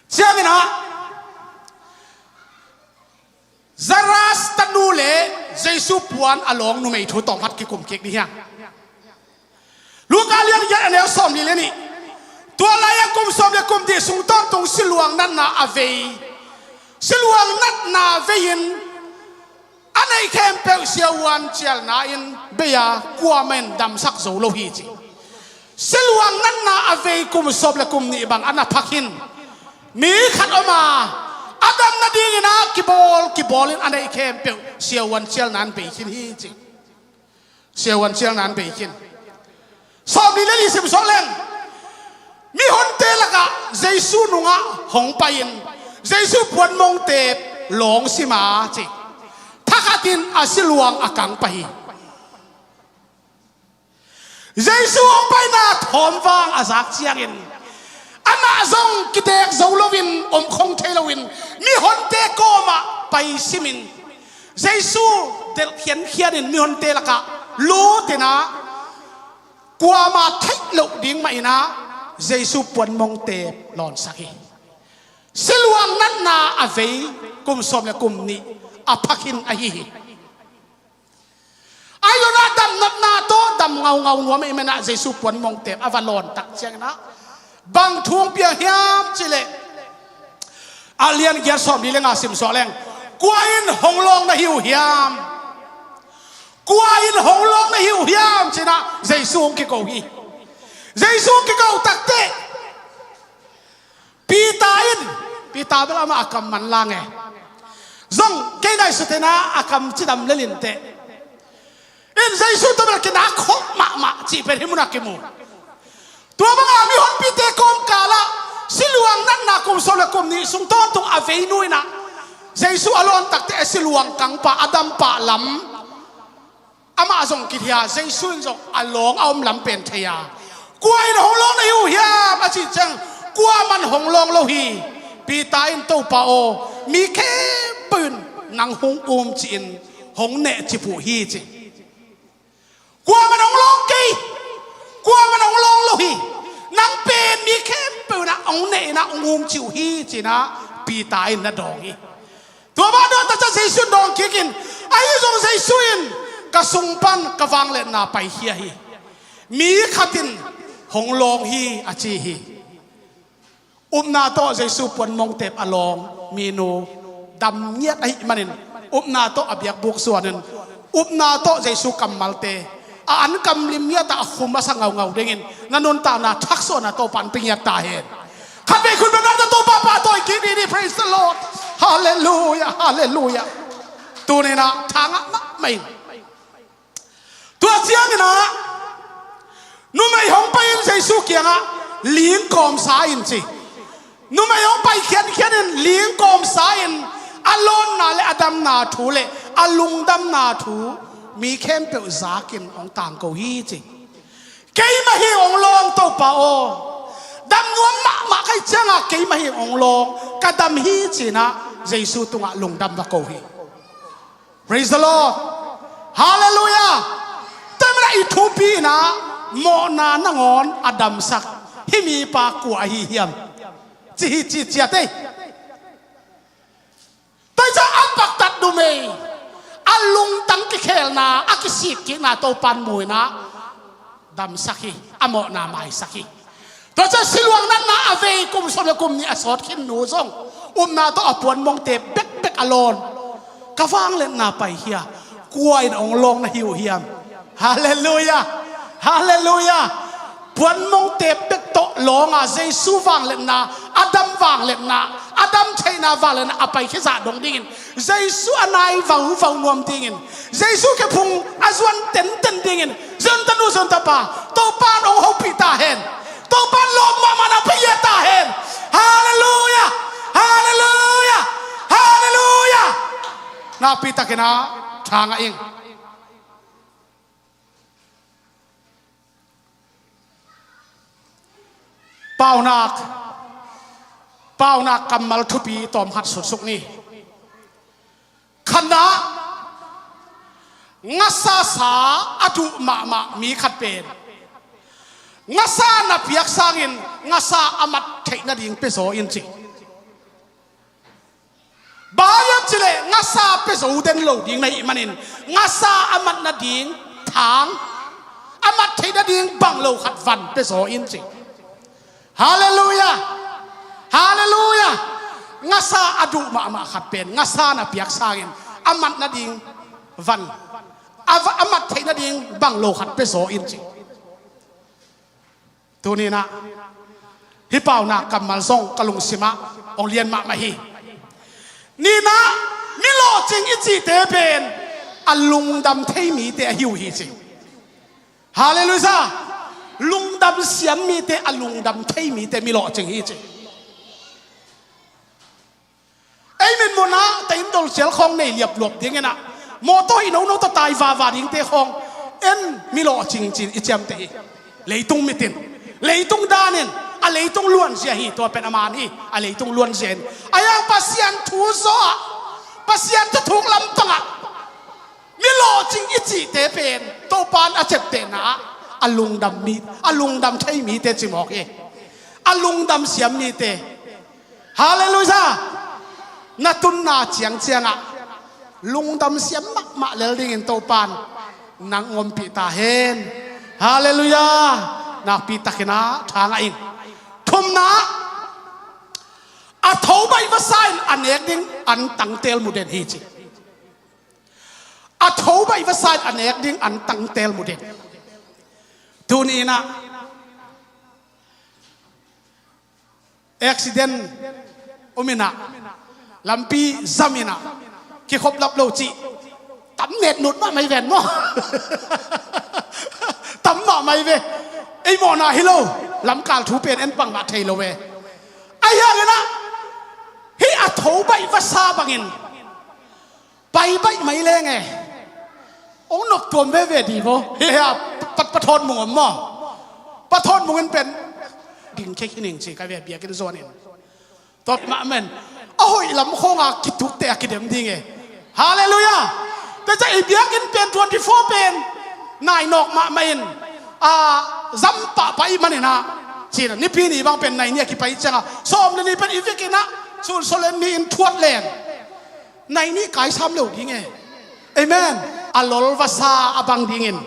Cianginah Jairus tanu le Jesu puan a lawng numei thu tawmkhat kikum kik dih hiang. Luka lian giat a neu sawmli le nih. Tua lai-ah kum sawm le kum nih sung tawntung siluang natna a vei, siluang natna vei-in a neih khempeuh siavuan cialna in bei a, kuamah in damsak zo lo hi ci. Siluang natna a vei kum sawm le kum nih bang a na phak hin mi khat om a, a dam nadingin a kibawl kibawl in a neih khempeuh siavuan cialna in bei khin hi ci. Siavuan cialna in bei khin. Sawmli le li sim sawk leng mihonte lakah Jesu nungah hong pai-in Jesu puanmongte lawng sim a ci. Thakhatin a siluang a kang pah hi. Jesu hong paina thawmvang a zak ciangin amah zong kidek zo loin om khong thei loin mihonte kawmah pai simin Jesu delh khiankhianin mihonte lakah lutin a, kuamah theih loh ding mahin a Jesu puanmongte lawnsak hi. Siluang natna a vei kum sawm le kum nih a phak hin ahi hi. Ahi zongin a damnopna tawh dam ngaungau nuam ahih manin ah Jesu puanmongtep a va lawn tak ciangin ah bang thu hong piang hiam cih leh, a lian giat sawmli le nga sim suak leng, kua in hong lawng na hi uh hiam? Kua in hong lawng na hi uh hiam ci-in ah Jesu hong kiko hi. Jesu hong kiko takteh Peter in, Peter bel amah a kam manlang e. Zong kei ngaihsut in ah a kam cidam lel inteh. In Jesu tawh bel kinak khawh mahmah cih pen hih munah kimu. Tua bangah mihonpite kawmkal ah siluang natna kum sawm le kum nih sung tawntung a vei nu in ah Jesu a lawn takteh a siluang kangpa a dampah lam amah zong kithia, Jesu in zong a lawng a om lam pen thei a, kua in hong lawng na hi uh hiam a cih ciang, kuaman hong lawng lo hi. Peter in, Topa aw, mi khempeuh in nang hong um ci-in hong nehcip uh hi ci. Kuaman hong lawng kei, kuaman hong lawng lo hi. Nang pen mi khempeuh in ah hong neh in ah hong um ci uh hi ci-in ah Peter in na dawng hi. Tua bang dong ta ciang Jesu in dawng kik in, ahi zong Jesu in, ka sung pan ka vangliatna paikhia hi. Mi khat in hong lawng hi a ci hi. Upna tawh Jesu puanmongtep a lawng minu dam ngiat ahih manin upna tawh a biakbuk zuan in, upna tawh Jesu kammalte a ankam lim ngiat ah a khum a sa ngaungau dingin na nuntakna thaksuahna Topa in pia ngiat ta hen. Khatvei khut beng na Topa pahtawi kik ni. Praise the Lord. Halleluiah, halleluiah. Tuni in ah tha ngah mahmah ing. Tua ciangin ah numei hong pai in Jesu kiangah ling kawmsa in ci. Numei hong pai khiankhian in ling kawmsa in a lawnna le a damna thu le a lungdamna thu mi khempeuh zakin hong tangko hi ci. Keimah hi hong lawng Topa aw. Dam nuam mahmah ka hih ciangah keimah hi hong lawng, ka dam hi ci-in ah Jesu tungah lungdam va ko hi. Praise the Lord. Halleluiah. Tua manin ah i thupi in ah mawhna nangawn a damsak hih mipa kua ahi hiam ci hi ci ciat ei. Tua hi ciang a paktat numei a lungtang kikhelna a kisikkikna Topa in mu in ah damsak hi, a mawhna maisak hi. Tua ciang siluang natna a vei kum sawm le kum nih a sawt khin nu zong upna tawh a puanmongtep bekbek a lawn, ka vangliatna paikhia, kua in hong lawng na hi uh hiam? Halleluiah. Halleluiah. Puanmongtep bek tawh lawng a Jesu vangliatna, a dam vangliatna, a dam theihna vangliatna a paikhia zah dong dingin, Jesu a nai vauvau nuam dingin, Jesu khephung a zuan tenten dingin zon tanu zon tapa Topa in hong hopih ta hen. Topa in lawp mahmahna pia ta hen. Halleluiah. Halleluiah. Halleluiah. Nakpi takin ah tha ngah ing. Paunak, paunak kammal thupi tawm khat suksuk ni. Khatna, ngasa sa a duh mahmah mi khat pen ngasa na piak sangin ngasa a mat theih nading pia zaw in ci. Bang hiam cih leh ngasa pia zo den lo ding na hih manin ngasa a mat nading thang, a mat theih nading bang lo khat van pia zaw in ci. Halleluiah. Halleluiah. Ngasa a duh mahmah khat pen ngasa na piak sangin a mat nading van, a va-, a mat theih nading bang lo khat pia zaw in ci. Tuni in ah hih paunak kammal zong ka lungsimah hong lian mahmah hi. Nihna, mi lawhcing i cihte pen a lungdam thei mite ahi uh hi ci. Halleluiah. Lungdam siam mite, a lungdam thei mite mi lawhcing hi ci. Ei mitmuhna, ta in dolcial khawng nei liapluap dingin ah, mawtaw i nono tawh tai vava dingte khawng en mi lawhcing ci-in i ciamteh hi. Leitung mit in, leitung dan in, a leitung luanzia hi, tua pen a man hi, a leitung luanzia in. A yang Pasian thu zaw ah, Pasian thuthuk lampangah mi lawhcing i cihte pen Topa in a ciaptehna ah a lungdam mi, a lungdam thei mite ci mawk hi. A lungdam siam mite. Halleluiah. Na tunna ciangciangah lungdam siam mahmah lel dingin Topa in nang hong ompih ta hen. Halleluiah. Nakpi takin ah tha ngah ing. Thumna, a tho baih vasa in a nek ding an tangtel mu den hi ci. A tho baih vasa in a nek ding an tangtel mu den. Tuni in ah accident om in ah, lampi zam in ah, kikhop lap lo cih tam netnut mahmah hi ven maw? Tam mahmah hi ve. Ei mawhna hi lo. Lamkal thu pen en bangmah thei lo ve. Ahi hangin ah hih a tho baih vasa bangin pai baih mai leng e, hong nop tuam veve ding maw? Hih a pat pathawt mung om maw? Pathawt mung in pen ding khek hi ning ci ka ve, biakinn zuan in. Tua mah men a hoih lam khawng a kitukte a kidem ding e. Halleluiah. Tua ciang i biakinn pen twenty four pen nai nawk mahmah in, a, zam pahpah i hih manin ah, ci-in ah, Nipi ni bang pen nai ni a kipai ciang a, sawm le ni pen i vekpi in ah, sun sawlen ni in thuat leng nai ni kaisam lo ding e. Amen. A lol vasa a bang dingin,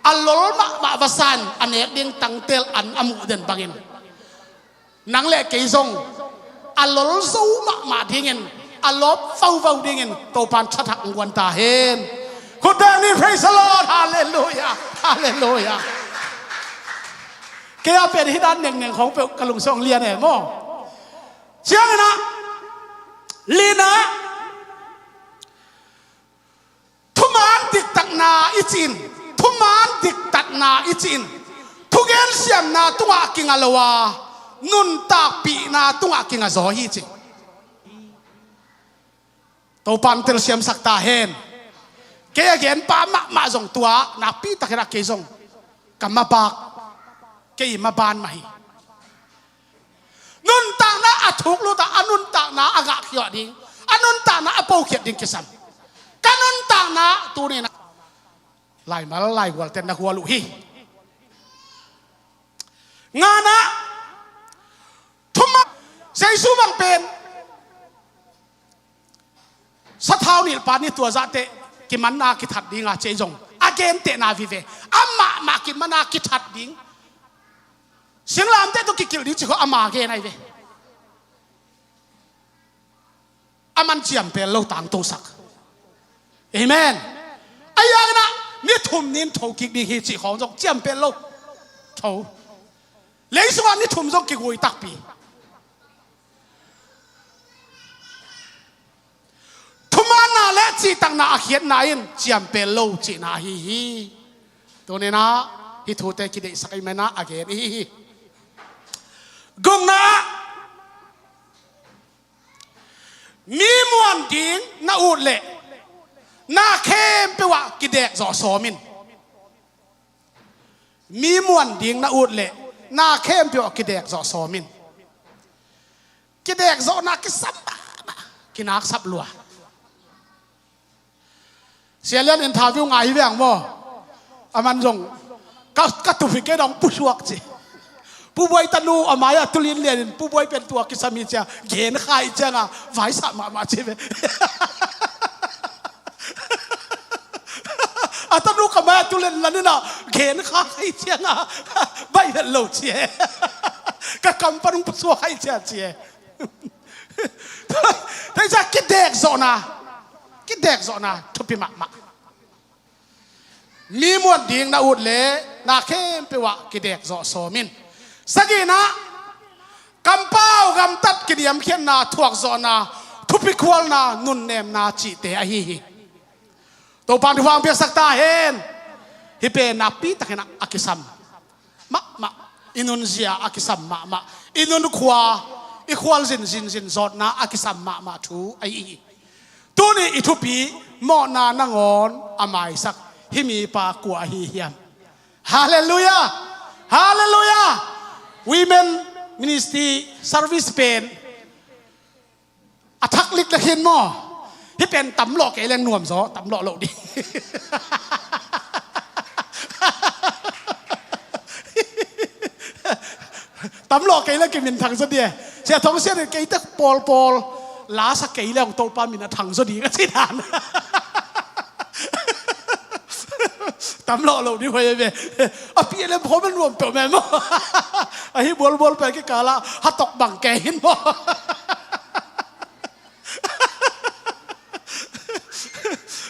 a lol mahmah vasa in a nek ding tangtel an a muh den bangin, nang le kei zong a lol zo mahmah dingin, a lawp vauvau dingin Topa'n thathak hong guan ta hen. Khut beng ni, praise the Lord. Halleluiah. Halleluiah. Kei a pen hih dan nengneng khawng peuh ka lungsim hong lian e maw? Ciangin ah, lina, thuman diktatna i cih in, thuman diktatna i cih in, thugen siamna tungah kinga lo a, nuntakpihna tungah kinga zaw hi ci. Topa'n telsiamsak ta hen. Kei a genpa mahmah zong tua nakpi takin ah kei zong ka mabak, kei i maban mah hi. Nuntakna a thuk lut a, a nuntakna a gahkhiat ding, a nuntakna a pokhiat ding kisam. Ka nuntakna tuni in ah laimal laigualte na gual uh hi. Ngana, thuma, Jesu bang pen sathau nilhpa ni tua zahteh kimanna kithat dinga ci ei zong a gentehna vive. Amahmah kimanna kithat ding, singlamteh tawh kikilh ding ci khawng ama gen ahi ve. A man ciampel lo tangtosak. Amen. Ahi hangin ah ni thum ni in tho kik ding hi cih khawng zong ciampel lo. Tho. Lei sungah ni thum zong kigui takpi. Thumanna le cihtakna a khiatna in ciampel lo cihna ahi hi. Tuni in ah hih thute kideihsak ahih manin ah a gen ihi hi. Gukna, mi muan ding na ut leh na khempeuh ah kidek zawh sawm in. Mi muan ding na ut leh na khempeuh ah kidek zawh sawm in. Kidek zawhna kisam mahmah, kinaksap lua. Sia Lian interview ngai hi veng maw? A man zong ka, ka tup hi kei dong pusuak ci. Pu Buai tanu a mai-ah tu linlian in Pu Buai pen tua kisam hi ci a gen kha hi ciangin vaisah mahmah ci ve. A tanu ka mai-ah tu lenlan in ah gen kha hi ciangin baih het lo ci e. Ka kam pan hong pusuak hi ci a ci e. Tua hi ciang kidek zawhna, kidek zawhna thupi mahmah. Mi muan ding na ut leh na khempeuh ah kidek zawh sawm in. Sagihna, kampau gamtat kiniamkhiatna, thuakzawhna, thupikhualna, nunnemna cihte ahi hi. Topa'n thupha hong piaksak ta hen. Hih pen nakpi takin a kisam mahmah, i nunzia a kisam mahmah, i nunkhua, i khualzin zinzin zawtna a kisam mahmah thu ahi hi. Tuni i thupi, mawhna nangawn a maisak hih mipa kua ahi hiam? Halleluiah. Halleluiah. Women ministry service pen a thak lik le khin maw? Hih pen tam lawh kei leng nuam zaw, tam lawh loh ding. Tam lawh kei leng kiminthang zaw ding e. Sia Thong Sian in kei tek pawlpawl la sa kei leng Topa min a thang zaw ding a ci dan. Dam lawh lo ding hoih ve. A pi lem khawm a nuam peuh meh maw. Ahi bualbual pen kikal ah hatok bang kei hin maw.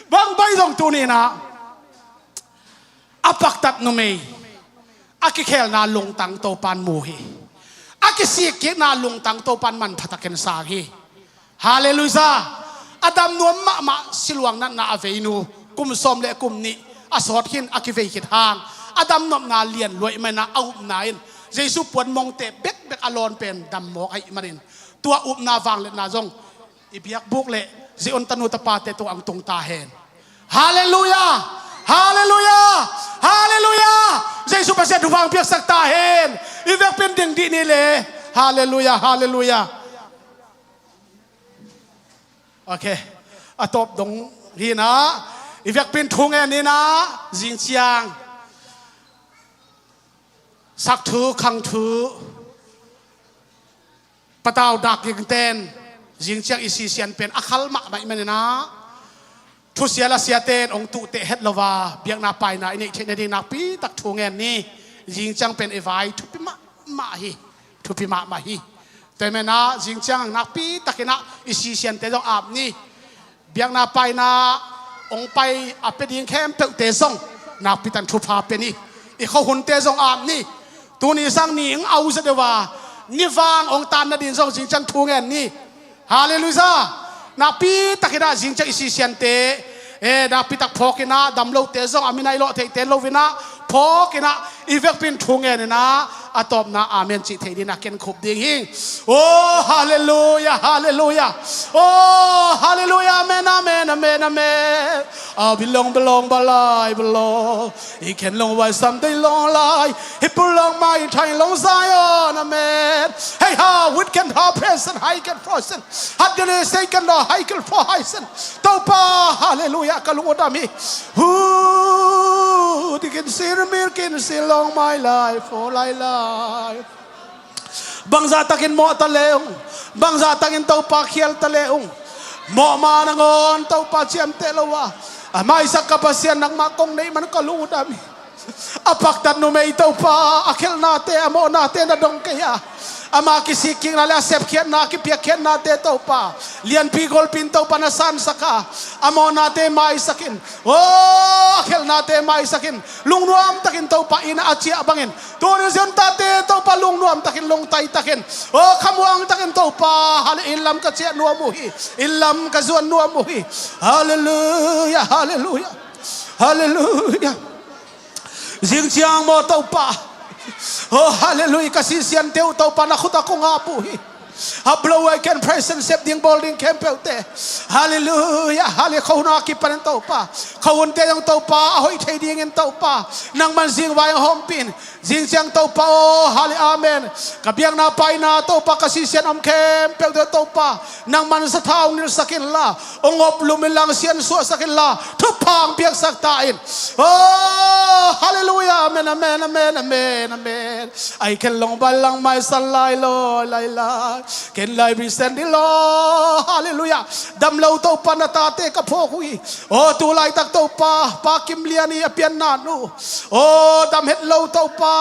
Bang bai zong tuni-in ah a paktat numei a kikhelna lungtang Topa'n mu hi. A kisikkikna lungtang Topa'n manpha takin sang hi. Halleluiah. A dam nuam mahmah siluang natna a veinu kum sawm le kum nih a sawt khin a kivei khit hang a dam nopna lian lua ahih manin ah a upna in Jesu puan mongte bekbek a lawn pen dam mawk ahih manin tua upna vangliatna zong i biakbuk le zia-un tanu tapate tungah hong tung ta hen. Halleluiah. Halleluiah. Halleluiah. Jesu Pasian thupha hong piaksak ta hen. I vekpi-in ding dih ni le. Halleluiah. Halleluiah. Ok. A tawp dong hi-in ah i vekpi-in thu ngen ni-in ah zing ciang sak thu khang thu Patau dak gingten zing ciang i sisian pen a khal mahmah ahih manin ah thusia lasiate'n hong tuhteh het lo a biakna paina i neih theih nading nakpi tak thu ngen ni. Zing ciang pen i vai thupi mahmah hi. Thupi mahmah hi. Tua ahih manin ah zing ciang nakpi takin ah i sisiante zong ap ni. Biakna paina hong pai a pia ding khempeuhte zong nakpi takin thupha pia ni. I khuahunte zong ap ni. Tuni sang ni hong au zaw deuh a ni vang hong tan nading zong zing ciang thu ngen ni. Halleluiah. Nakpi takin ah zing ciang i sisiante, eh, nakpi tak phawk in ah dam lote zong a min a i lawh theihte lo-in ah phawk in ah i vekpi-in thu ngen in ah a tawpna amen cih theih dingin ah ken khup ding hi. Oh, halleluiah, halleluiah. Oh, halleluiah, amen, amen, amen, amen. A bilong, bilong, balai, bilong. I ken long vai sam dei long lai. Hi pulong mai thai long Zion, amen. Hei ha, wit ken ha, present, hai ken frozen. Hat gane sei ken lo, hai ken fro hai sen. Topa, halleluiah, ka lung uh dam hi. Hu, di kin sir mir kin sir long mai lai, fo lai lai. Bangzah takin mawh ta le ung, bangzah takin Topa khial ta le ung, mawh ma nangawn Topa ciamteh lo a, a maisak ka Pasian nangmah kong neih man ka lung uh dam hi. A paktat numei Topa, a khelhnate, a mawhnate na dong kei a, ama kisikkikna le a sepkhiatna, kipiakkhiatnate Topa, lianpi golpi in Topa na sansak a, a mawhnate maisak in, aw, a khelhnate maisak in, lungnuam takin Topa in a ciah bangin, tuni zia-un tate Topa lungnuam takin, lungtai takin, aw, khamuang takin Topa, hale, inn lam ka ciah nuam uh hi, inn lam ka zuan nuam uh hi. Halleluiah, halleluiah, halleluiah. Zing ciang maw Topa, oh, halleluiah, ka sisiante uh Topa na khut ah kong ap uh hi. Hap lo a i ken present sep ding bawl ding khempeuhte. Halleluiah, halle, khuahun a kipanin Topa, khuahunte zong Topa a hoih thei dingin Topa nangman zingvai hong hawmpih in. Zing ciang Topa aw, halle, amen. Ka biakna paina Topa, ka sisian om khempeuhte Topa nangman sathau nilsak inla, hong oplum inla, hong siansuahsak inla, thupha hong piaksak ta in. Oh, halleluiah, amen, amen, amen, amen, amen. Ai ken long bai lang mai san lai lo, lai lai. Ken lai bi sen di lo, halleluiah. Dam lo Topa na tate ka phawk uh hi. Oh, tu laitak Topa, Pa Kim Lian i a pianna nu, oh, dam het lo Topa.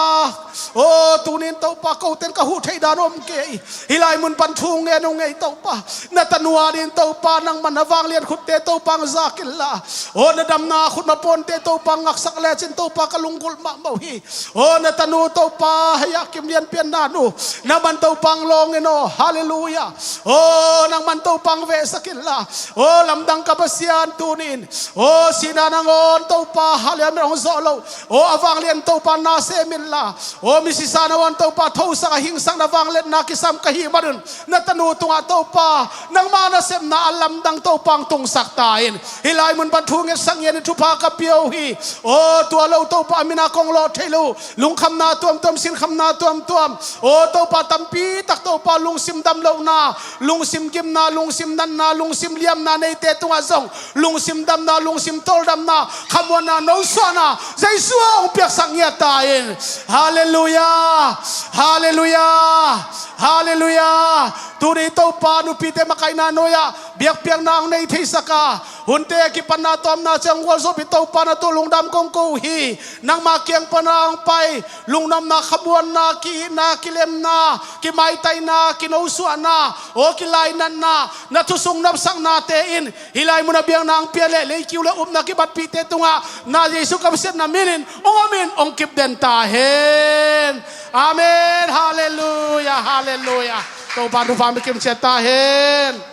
Oh, tunin Topa, koten ka huh theih dan om kei. Hih lai mun pan thu ngen uh ngei Topa. Na tanu a dingin Topa nangman na vanglian khutte Topa hong zak inla, oh, na damna khutma pawnte Topa hong ngaksak lecin Topa ka lunggulh mahmah uh hi. Oh, na tanu Topa, hei a Kim Lian pianna nu, nangman Topa hong lawng in aw, halleluiah. Oh, nangman Topa hong vehsak inla, oh, lamdang ka Pasian tunin, oh, sihna nangawn Topa, halle, amen, hong zawh lo. Oh, a vanglian Topa na sem inla, oh, misisa nangawn Topa thosak a hingsak na vangliatna kisam ka hih manun, na tanu tungah Topa nangma nasepna a lamdang Topa hong tungsak ta in. Hih lai mun pan thu ngetsak ngianin thupha ka pia uh hi. Oh, tua lo Topa, a min a kong lawh theih lo, lungkhamna tuamtuam, sinkhamna tuamtuam, oh, Topa, tampi tak Topa, lungsim damlohna, lungsim gimna, lungsim natna, lungsim liamna neite tungah zong lungsim damna, lungsim tawldamna, khamuanna, nosuahna Jesu ah hong piaksak ngiat ta in. Halleluiah, halleluiah, halleluiah. Tuni Topa, nupite makaihna nuai-ah biakpiakna hong nei theisak a, hunte a kipanna tawh Lungdamna ciang gualzawhpih Topa, na tung lungdam kong ko uh hi. Nangma kiang pana hong pai lungdamna, khamuanna, ki-itna, kilemna, kimaitaina, kinosuahna, aw kilainatna, na thusung napsaknate in hih lai munah biakna hong pia leh leikiu le upna kibatpihte tungah na Jesu ka pasiatna minin hong om in hong kipden ta hen. Amen. Halleluia, halleluia. Topa thupha hong pia kimciat ta hen.